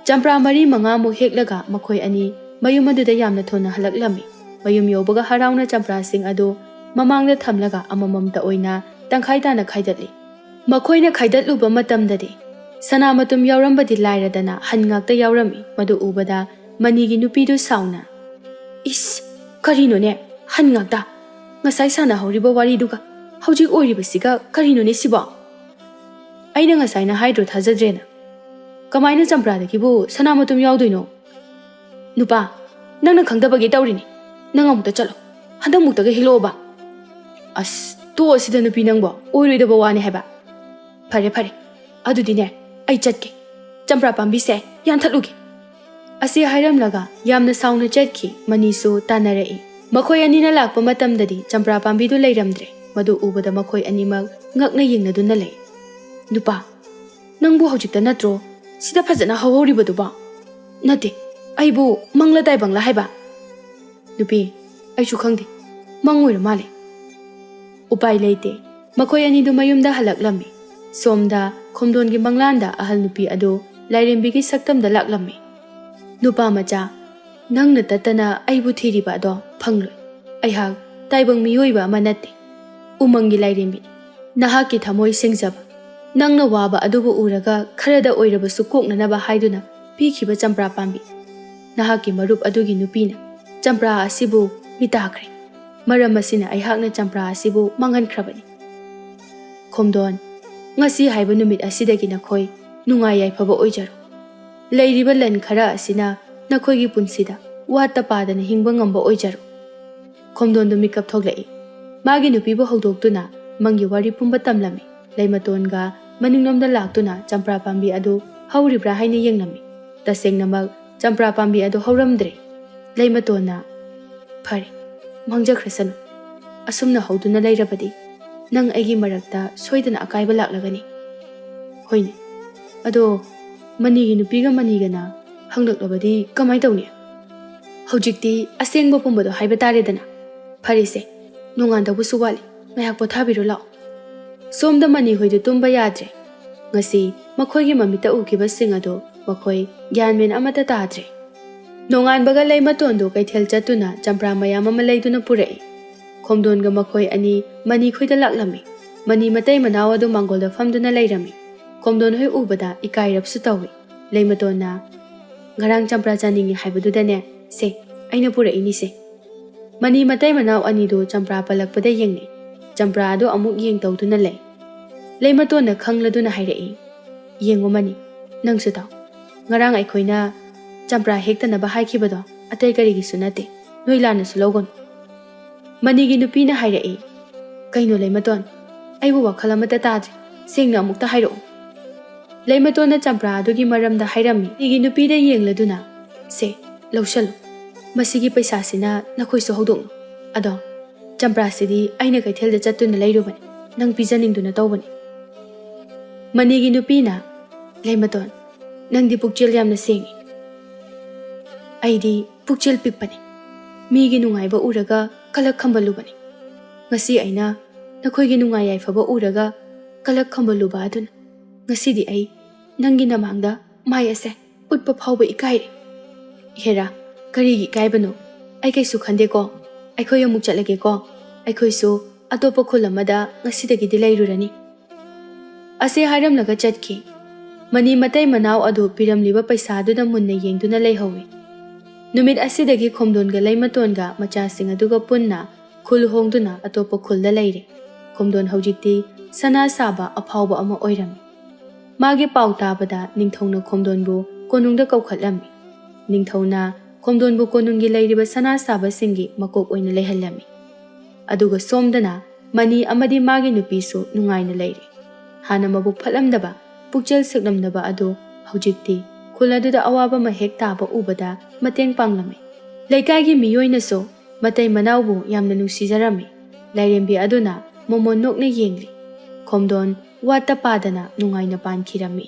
ꯆꯝꯄ꯭ꯔꯥ ꯃꯔꯤ ꯃꯉꯥꯃꯨꯛ ꯍꯦꯛꯂꯒ ꯃꯈꯣꯏ ꯑꯅꯤ ꯃꯌꯨꯝ ꯑꯗꯨꯗ ꯌꯥꯝꯅ ꯊꯨꯅ ꯍꯜꯂꯛꯂꯝꯃꯤ꯫ ꯃꯌꯨꯝ ꯌꯧꯕꯒ ꯍꯔꯥꯎꯅ ꯆꯝꯄ꯭ꯔꯥꯁꯤꯡ ꯑꯗꯨ ꯃꯃꯥꯡꯗ ꯊꯝꯂꯒ ꯑꯃꯃꯝꯇ ꯑꯣꯏꯅ ꯇꯪꯈꯥꯏ ꯇꯥꯅ ꯈꯥꯏꯗꯠꯂꯤ꯫ ꯃꯈꯣꯏꯅ ꯈꯥꯏꯗꯠꯂꯨꯕ ꯃꯇꯝꯗꯗꯤ ꯁꯅꯥ ꯃꯇꯨꯝ ꯌꯥꯎꯔꯝꯕꯗꯤ ꯂꯥꯏꯔꯗꯅ ꯍꯟ ꯉꯥꯛꯇ ꯌꯥꯎꯔꯝꯃꯤ꯫ ꯃꯗꯨ ꯎꯕꯗ ꯃꯅꯤꯒꯤ ꯅꯨꯄꯤꯗꯨ ꯁꯥꯎꯅ, "ꯏꯁ, ꯀꯔꯤꯅꯣꯅꯦ, ꯍꯟ ꯉꯥꯛꯇ? ꯉꯁꯥꯏ ꯁꯥꯟꯅꯍꯧꯔꯤꯕ ꯋꯥꯔꯤꯗꯨꯒ ꯍꯧꯖꯤꯛ ꯑꯣꯏꯔꯤꯕꯁꯤꯒ ꯀꯔꯤꯅꯣꯅꯦ ꯁꯤꯕꯣ? ꯑꯩꯅ ꯉꯁꯥꯏꯅ ꯍꯥꯏꯗ꯭ꯔꯣ ꯊꯥꯖꯗ꯭ꯔꯦꯅ? ꯀꯃꯥꯏꯅ ꯆꯝꯄ꯭ꯔꯥꯗꯒꯤꯕꯨ ꯁꯅꯥ ꯃꯇꯨꯝ ꯌꯥꯎꯗꯣꯏꯅꯣ? ꯅꯨꯄꯥ, ꯅꯪꯅ ꯈꯪꯗꯕꯒꯤ ꯇꯧꯔꯤꯅꯤ꯫ ꯅꯪ ꯑꯃꯨꯛꯇ ꯆꯠꯂꯣ꯫ ꯍꯟꯗꯛꯃꯨꯛꯇꯒ ꯍꯦꯛꯂꯛꯑꯣꯕ꯫" "ꯑꯁ, ꯇꯣꯛꯑꯁꯤꯗ ꯅꯨꯄꯤ ꯅꯪꯕꯣ, ꯑꯣꯏꯔꯣꯏꯗꯕ ꯋꯥꯅꯤ ꯍꯥꯏꯕ꯫ ꯐꯔꯦ, ꯐꯔꯦ, ꯑꯗꯨꯗꯤꯅꯦ, ꯑꯩ ꯆꯠꯀꯦ꯫ ꯆꯝꯄ꯭ꯔꯥ ꯄꯥꯝꯕꯤꯁꯦ ꯌꯥꯟꯊꯠꯂꯨꯒꯦ꯫" ꯑꯁꯤ ꯍꯥꯏꯔꯝꯂꯒ ꯌꯥꯝꯅ ꯁꯥꯎꯅ ꯆꯠꯈꯤ꯫ ꯃꯅꯤꯁꯨ ꯇꯥꯟꯅꯔꯛꯏ꯫ ꯃꯈꯣꯏ ꯑꯅꯤꯅ ꯂꯥꯛꯄ ꯃꯇꯝꯗꯗꯤ ꯆꯝꯄ꯭ꯔꯥ ꯄꯥꯝꯕꯤꯗꯨ ꯂꯩꯔꯝꯗ꯭ꯔꯦ꯫ ꯃꯗꯨ ꯎꯕꯗ ꯃꯈꯣꯏ ꯑꯅꯤꯃꯛ ꯉꯛꯅ ꯌꯦꯡꯅꯗꯨꯅ ꯂꯩ꯫ "ꯅꯨꯄꯥ, ꯅꯪꯕꯨ ꯍꯧꯖꯤꯛꯇ ꯅꯠꯇ꯭ꯔꯣ ꯁꯤꯗ ꯐꯖꯅ ꯍꯧꯍꯧꯔꯤꯕꯗꯨꯕꯣ? ꯅꯠꯇꯦ, ꯑꯩꯕꯨ ꯃꯪꯂ ꯇꯥꯏꯕꯪꯂ ꯍꯥꯏꯕ?" "ꯅꯨꯄꯤ, ꯑꯩꯁꯨ ꯈꯪꯗꯦ, ꯃꯪ ꯑꯣꯏꯔ ꯃꯥꯜꯂꯦ꯫" ꯎꯄꯥꯏ ꯂꯩꯇꯦ꯫ ꯃꯈꯣꯏ ꯑꯅꯤꯗꯨ ꯃꯌꯨꯝꯗ ꯍꯜꯂꯛꯂꯝꯃꯤ꯫ ꯁꯣꯝꯗ ꯈꯣꯝꯗꯣꯟꯒꯤ ꯃꯪꯂꯥꯟꯗ ꯑꯍꯜ ꯅꯨꯄꯤ ꯑꯗꯨ ꯂꯥꯏꯔꯦꯝꯕꯤꯒꯤ ꯁꯛꯇꯝꯗ ꯂꯥꯛꯂꯝꯃꯤ꯫ "ꯅꯨꯄꯥ ꯃꯆꯥ, ꯅꯪꯅ ꯇꯠꯇꯅ ꯑꯩꯕꯨ ꯊꯤꯔꯤꯕ ꯑꯗꯣ ꯐꯪꯂꯣꯏ꯫ ꯑꯩꯍꯥꯛ ꯇꯥꯏꯕꯪ ꯃꯤꯑꯣꯏꯕ ꯑꯃ ꯅꯠꯇꯦ, ꯎꯃꯪꯒꯤ ꯂꯥꯏꯔꯦꯝꯕꯤꯅꯤ꯫ ꯅꯍꯥꯛꯀꯤ ꯊꯃꯣꯏ ꯁꯦꯡꯖꯕ, ꯅꯪꯅ ꯋꯥꯕ ꯑꯗꯨꯕꯨ ꯎꯔꯒ ꯈꯔꯗ ꯑꯣꯏꯔꯕꯁꯨ ꯀꯣꯛꯅꯅꯕ ꯍꯥꯏꯗꯨꯅ ꯄꯤꯈꯤꯕ ꯆꯝꯄ꯭ꯔꯥ ꯄꯥꯝꯕꯤ꯫ ꯅꯍꯥꯛꯀꯤ ꯃꯔꯨꯞ ꯑꯗꯨꯒꯤ ꯅꯨꯄꯤꯅ ꯆꯝꯄ꯭ꯔꯥ ꯑꯁꯤꯕꯨ ꯃꯤꯇꯥꯈ꯭ꯔꯦ꯫ ꯃꯔꯝ ꯑꯁꯤꯅ ꯑꯩꯍꯥꯛꯅ ꯆꯝꯄ꯭ꯔꯥ ꯑꯁꯤꯕꯨ ꯃꯥꯡꯍꯟꯈ꯭ꯔꯕꯅꯤ꯫ ꯈꯣꯝꯗꯣꯟ, ꯉꯁꯤ ꯍꯥꯏꯕ ꯅꯨꯃꯤꯠ ꯑꯁꯤꯗꯒꯤ ꯅꯈꯣꯏ ꯅꯨꯡꯉꯥꯏ ꯌꯥꯏꯐꯕ ꯑꯣꯏꯖꯔꯣ꯫ ꯂꯩꯔꯤꯕ ꯂꯟ ꯈꯔ ꯑꯁꯤꯅ ꯅꯈꯣꯏꯒꯤ ꯄꯨꯟꯁꯤꯗ ꯋꯥꯠꯇ ꯄꯥꯗꯅ ꯍꯤꯡꯕ ꯉꯝꯕ ꯑꯣꯏꯖꯔꯣ꯫" ꯈꯣꯝꯗꯣꯟꯗꯨ ꯃꯤꯀꯞ ꯊꯣꯛꯂꯛꯏ꯫ ꯃꯥꯒꯤ ꯅꯨꯄꯤꯕꯨ ꯍꯧꯗꯣꯛꯇꯨꯅ ꯃꯪꯒꯤ ꯋꯥꯔꯤ ꯄꯨꯝꯕ ꯇꯝꯂꯝꯃꯤ꯫ ꯂꯩꯃꯇꯣꯟꯒ ꯃꯅꯤꯡꯂꯣꯝꯗ ꯂꯥꯛꯇꯨꯅ ꯆꯝꯄ꯭ꯔꯥ ꯄꯥꯝꯕꯤ ꯑꯗꯨ ꯍꯧꯔꯤꯕ꯭ꯔꯥ ꯍꯥꯏꯅ ꯌꯦꯡꯂꯝꯃꯤ꯫ ꯇꯁꯦꯡꯅꯃꯛ ꯆꯝꯄ꯭ꯔꯥ ꯄꯥꯝꯕꯤ ꯑꯗꯨ ꯍꯧꯔꯝꯗ꯭ꯔꯦ꯫ ꯂꯩꯃꯇꯣꯟꯅ, "ꯐꯔꯦ, ꯃꯥꯡꯖꯈ꯭ꯔꯁꯅꯨ꯫ ꯑꯁꯨꯝꯅ ꯍꯧꯗꯨꯅ ꯂꯩꯔꯕꯗꯤ ꯅꯪ ꯑꯩꯒꯤ ꯃꯔꯛꯇ ꯁꯣꯏꯗꯅ ꯑꯀꯥꯏꯕ ꯂꯥꯛꯂꯒꯅꯤ꯫" "ꯍꯣꯏꯅꯦ, ꯑꯗꯣ ꯃꯅꯤꯒꯤ ꯅꯨꯄꯤꯒ ꯃꯅꯤꯒꯅ ꯍꯪꯂꯛꯂꯕꯗꯤ ꯀꯃꯥꯏ ꯇꯧꯅꯤ? ꯍꯧꯖꯤꯛꯇꯤ ꯑꯁꯦꯡꯕ ꯄꯨꯝꯕꯗꯣ ꯍꯥꯏꯕ ꯇꯥꯔꯦꯗꯅ꯫ ꯐꯔꯦꯁꯦ, ꯅꯣꯡꯉꯥꯟꯗꯧꯕꯁꯨ ꯋꯥꯠꯂꯤ, ꯉꯥꯏꯍꯥꯛ ꯄꯣꯊꯥꯕꯤꯔꯨ ꯂꯥꯛꯑꯣ꯫" ꯁꯣꯝꯗ ꯃꯅꯤ ꯍꯣꯏꯗꯨ ꯇꯨꯝꯕ ꯌꯥꯗ꯭ꯔꯦ꯫ ꯉꯁꯤ ꯃꯈꯣꯏꯒꯤ ꯃꯃꯤꯠꯇ ꯎꯈꯤꯕꯁꯤꯡ ꯑꯗꯨ ꯃꯈꯣꯏ ꯒ꯭ꯌꯥꯟ ꯃꯦꯟ ꯑꯃꯠꯇ ꯇꯥꯗ꯭ꯔꯦ꯫ ꯅꯣꯡꯉꯥꯟꯕꯒ ꯂꯩꯃꯇꯣꯟꯗꯨ ꯀꯩꯊꯦꯜ ꯆꯠꯇꯨꯅ ꯆꯝꯄ꯭ꯔꯥ ꯃꯌꯥꯝ ꯑꯃ ꯂꯩꯗꯨꯅ ꯄꯨꯔꯛꯏ꯫ ꯈꯣꯝꯗꯣꯟꯒ ꯃꯈꯣꯏ ꯑꯅꯤ ꯃꯅꯤ ꯈꯣꯏꯗ ꯂꯥꯛꯂꯝꯃꯤ꯫ ꯃꯅꯤ ꯃꯇꯩ ꯃꯅꯥꯎ ꯑꯗꯨ ꯃꯥꯡꯒꯣꯜꯗ ꯐꯝꯗꯨꯅ ꯂꯩꯔꯝꯃꯤ꯫ ꯈꯣꯝꯗꯣꯟ ꯍꯣꯏ ꯎꯕꯗ ꯏꯀꯥꯏꯔꯞꯁꯨ ꯇꯧꯏ꯫ ꯂꯩꯃꯇꯣꯟꯅ, "ꯉꯔꯥꯡ ꯆꯝꯄ꯭ꯔꯥ ꯆꯥꯅꯤꯡꯉꯤ ꯍꯥꯏꯕꯗꯨꯗꯅꯦ, ꯁꯦ, ꯑꯩꯅ ꯄꯨꯔꯛꯏꯅꯤꯁꯦ꯫" ꯃꯅꯤ ꯃꯇꯩ ꯃꯅꯥꯎ ꯑꯅꯤꯗꯨ ꯆꯝꯄ꯭ꯔꯥ ꯄꯜꯂꯛꯄꯗ ꯌꯦꯡꯅꯩ꯫ ꯆꯝꯄ꯭ꯔꯥ ꯑꯗꯨ ꯑꯃꯨꯛ ꯌꯦꯡ ꯇꯧꯗꯨꯅ ꯂꯩ꯫ ꯂꯩꯃꯇꯣꯟꯅ ꯈꯪꯂꯗꯨꯅ ꯍꯥꯏꯔꯛꯏ, "ꯌꯦꯡꯉꯨ ꯃꯅꯤ, ꯅꯪꯁꯨ ꯇꯥꯎ꯫ ꯉꯔꯥꯡ ꯑꯩꯈꯣꯏꯅ ꯆꯝꯄ꯭ꯔꯥ ꯍꯦꯛꯇꯅꯕ ꯍꯥꯏꯈꯤꯕꯗꯣ ꯑꯇꯩ ꯀꯔꯤꯒꯤꯁꯨ ꯅꯠꯇꯦ, ꯅꯣꯏ ꯂꯥꯟꯅꯁꯨ ꯂꯧꯒꯅꯨ꯫" ꯃꯅꯤꯒꯤ ꯅꯨꯄꯤꯅ ꯍꯥꯏꯔꯛꯏ, "ꯀꯩꯅꯣ ꯂꯩꯃꯇꯣꯟ, ꯑꯩꯕꯨ ꯋꯥꯈꯜ ꯑꯃꯠꯇ ꯇꯥꯗ꯭ꯔꯦ, ꯁꯦꯡꯅ ꯑꯃꯨꯛꯇ ꯍꯥꯏꯔꯛꯎ꯫" ꯂꯩꯃꯇꯣꯟꯅ ꯆꯝꯄ꯭ꯔꯥ ꯑꯗꯨꯒꯤ ꯃꯔꯝꯗ ꯍꯥꯏꯔꯝꯃꯤ꯫ ꯃꯅꯤꯒꯤ ꯅꯨꯄꯤꯗ ꯌꯦꯡꯂꯗꯨꯅ, "ꯁꯦ, ꯂꯧꯁꯜꯂꯨ꯫ ꯃꯁꯤꯒꯤ ꯄꯩꯁꯥꯁꯤꯅ ꯅꯈꯣꯏꯁꯨ ꯍꯧꯗꯣꯛꯅꯧ꯫ ꯑꯗꯣ ꯆꯝꯄ꯭ꯔꯥꯁꯤꯗꯤ ꯑꯩꯅ ꯀꯩꯊꯦꯜꯗ ꯆꯠꯇꯨꯅ ꯂꯩꯔꯨꯕꯅꯤ, ꯅꯪ ꯄꯤꯖꯅꯤꯡꯗꯨꯅ ꯇꯧꯕꯅꯤ꯫" ꯃꯅꯤꯒꯤ ꯅꯨꯄꯤꯅ, "ꯂꯩꯃꯇꯣꯟ, ꯅꯪꯗꯤ ꯄꯨꯛꯆꯦꯜ ꯌꯥꯝꯅ ꯁꯦꯡꯉꯤ꯫ ꯑꯩꯗꯤ ꯄꯨꯛꯆꯦꯜ ꯄꯤꯛꯄꯅꯤ꯫ ꯃꯤꯒꯤ ꯅꯨꯡꯉꯥꯏꯕ ꯎꯔꯒ ꯀꯂꯛ ꯈꯝꯕꯜꯂꯨꯕꯅꯤ꯫ ꯉꯁꯤ ꯑꯩꯅ ꯅꯈꯣꯏꯒꯤ ꯅꯨꯡꯉꯥꯏ ꯌꯥꯏꯐꯕ ꯎꯔꯒ ꯀꯂꯛ ꯈꯝꯕꯜꯂꯨꯕ ꯑꯗꯨꯅ ꯉꯁꯤꯗꯤ ꯑꯩ ꯅꯪꯒꯤ ꯅꯃꯥꯡꯗ ꯃꯥꯏ ꯑꯁꯦ ꯎꯠꯄ ꯐꯥꯎꯕ ꯏꯀꯥꯏꯔꯦ꯫" "ꯍꯦꯔꯥ, ꯀꯔꯤꯒꯤ ꯏꯀꯥꯏꯕꯅꯣ? ꯑꯩ ꯀꯩꯁꯨ ꯈꯟꯗꯦꯀꯣ꯫ ꯑꯩꯈꯣꯏ ꯑꯃꯨꯛ ꯆꯠꯂꯒꯦꯀꯣ꯫ ꯑꯩꯈꯣꯏꯁꯨ ꯑꯇꯣꯞꯄ ꯈꯨꯜ ꯑꯃꯗ ꯉꯁꯤꯗꯒꯤꯗꯤ ꯂꯩꯔꯨꯔꯅꯤ꯫" ꯑꯁꯤ ꯍꯥꯏꯔꯝꯂꯒ ꯆꯠꯈꯤ꯫ ꯃꯅꯤ ꯃꯇꯩ ꯃꯅꯥꯎ ꯑꯗꯨ ꯄꯤꯔꯝꯂꯤꯕ ꯄꯩꯁꯥꯗꯨꯗ ꯃꯨꯟꯅ ꯌꯦꯡꯗꯨꯅ ꯂꯩꯍꯧꯏ꯫ ꯅꯨꯃꯤꯠ ꯑꯁꯤꯗꯒꯤ ꯈꯣꯝꯗꯣꯟꯒ ꯂꯩꯃꯇꯣꯟꯒ ꯃꯆꯥꯁꯤꯡ ꯑꯗꯨꯒ ꯄꯨꯟꯅ ꯈꯨꯜ ꯍꯣꯡꯗꯨꯅ ꯑꯇꯣꯞꯄ ꯈꯨꯜꯗ ꯂꯩꯔꯦ꯫ ꯈꯣꯝꯗꯣꯟ ꯍꯧꯖꯤꯛꯇꯤ ꯁꯅꯥ ꯁꯥꯕ ꯑꯐꯥꯎꯕ ꯑꯃ ꯑꯣꯏꯔꯝꯃꯤ꯫ ꯃꯥꯒꯤ ꯄꯥꯎ ꯇꯥꯕꯗ ꯅꯤꯡꯊꯧꯅ ꯈꯣꯝꯗꯣꯟꯕꯨ ꯀꯣꯅꯨꯡꯗ ꯀꯧꯈꯠꯂꯝꯃꯤ꯫ ꯅꯤꯡꯊꯧꯅ ꯈꯣꯝꯗꯣꯟꯕꯨ ꯀꯣꯅꯨꯡꯒꯤ ꯂꯩꯔꯤꯕ ꯁꯅꯥ ꯁꯥꯕꯁꯤꯡꯒꯤ ꯃꯀꯣꯛ ꯑꯣꯏꯅ ꯂꯩꯍꯜꯂꯝꯃꯤ꯫ ꯑꯗꯨꯒ ꯁꯣꯝꯗꯅ ꯃꯅꯤ ꯑꯃꯗꯤ ꯃꯥꯒꯤ ꯅꯨꯄꯤꯁꯨ ꯅꯨꯡꯉꯥꯏꯅ ꯂꯩꯔꯤ꯫ ꯍꯥꯟꯅ ꯃꯕꯨꯛ ꯐꯠꯂꯝꯗꯕ, ꯄꯨꯛꯆꯦꯜ ꯁꯦꯡꯂꯝꯗꯕ ꯑꯗꯨ ꯍꯧꯖꯤꯛꯇꯤ ꯈꯨꯜ ꯑꯗꯨꯗ ꯑꯋꯥꯕ ꯑꯃ ꯍꯦꯛ ꯇꯥꯕ ꯎꯕꯗ ꯃꯇꯦꯡ ꯄꯥꯡꯂꯝꯃꯤ꯫ ꯂꯩꯀꯥꯏꯒꯤ ꯃꯤꯑꯣꯏꯅꯁꯨ ꯃꯇꯩ ꯃꯅꯥꯎꯕꯨ ꯌꯥꯝꯅ ꯅꯨꯡꯁꯤꯖꯔꯝꯃꯤ꯫ ꯂꯥꯏꯔꯦꯝꯕꯤ ꯑꯗꯨꯅ ꯃꯣꯃꯣꯟ ꯅꯣꯛꯅ ꯌꯦꯡꯂꯤ꯫ ꯈꯣꯝꯗꯣꯟ ꯋꯥꯠꯇ ꯄꯥꯗꯅ ꯅꯨꯡꯉꯥꯏꯅ ꯄꯥꯟꯈꯤꯔꯝꯃꯤ꯫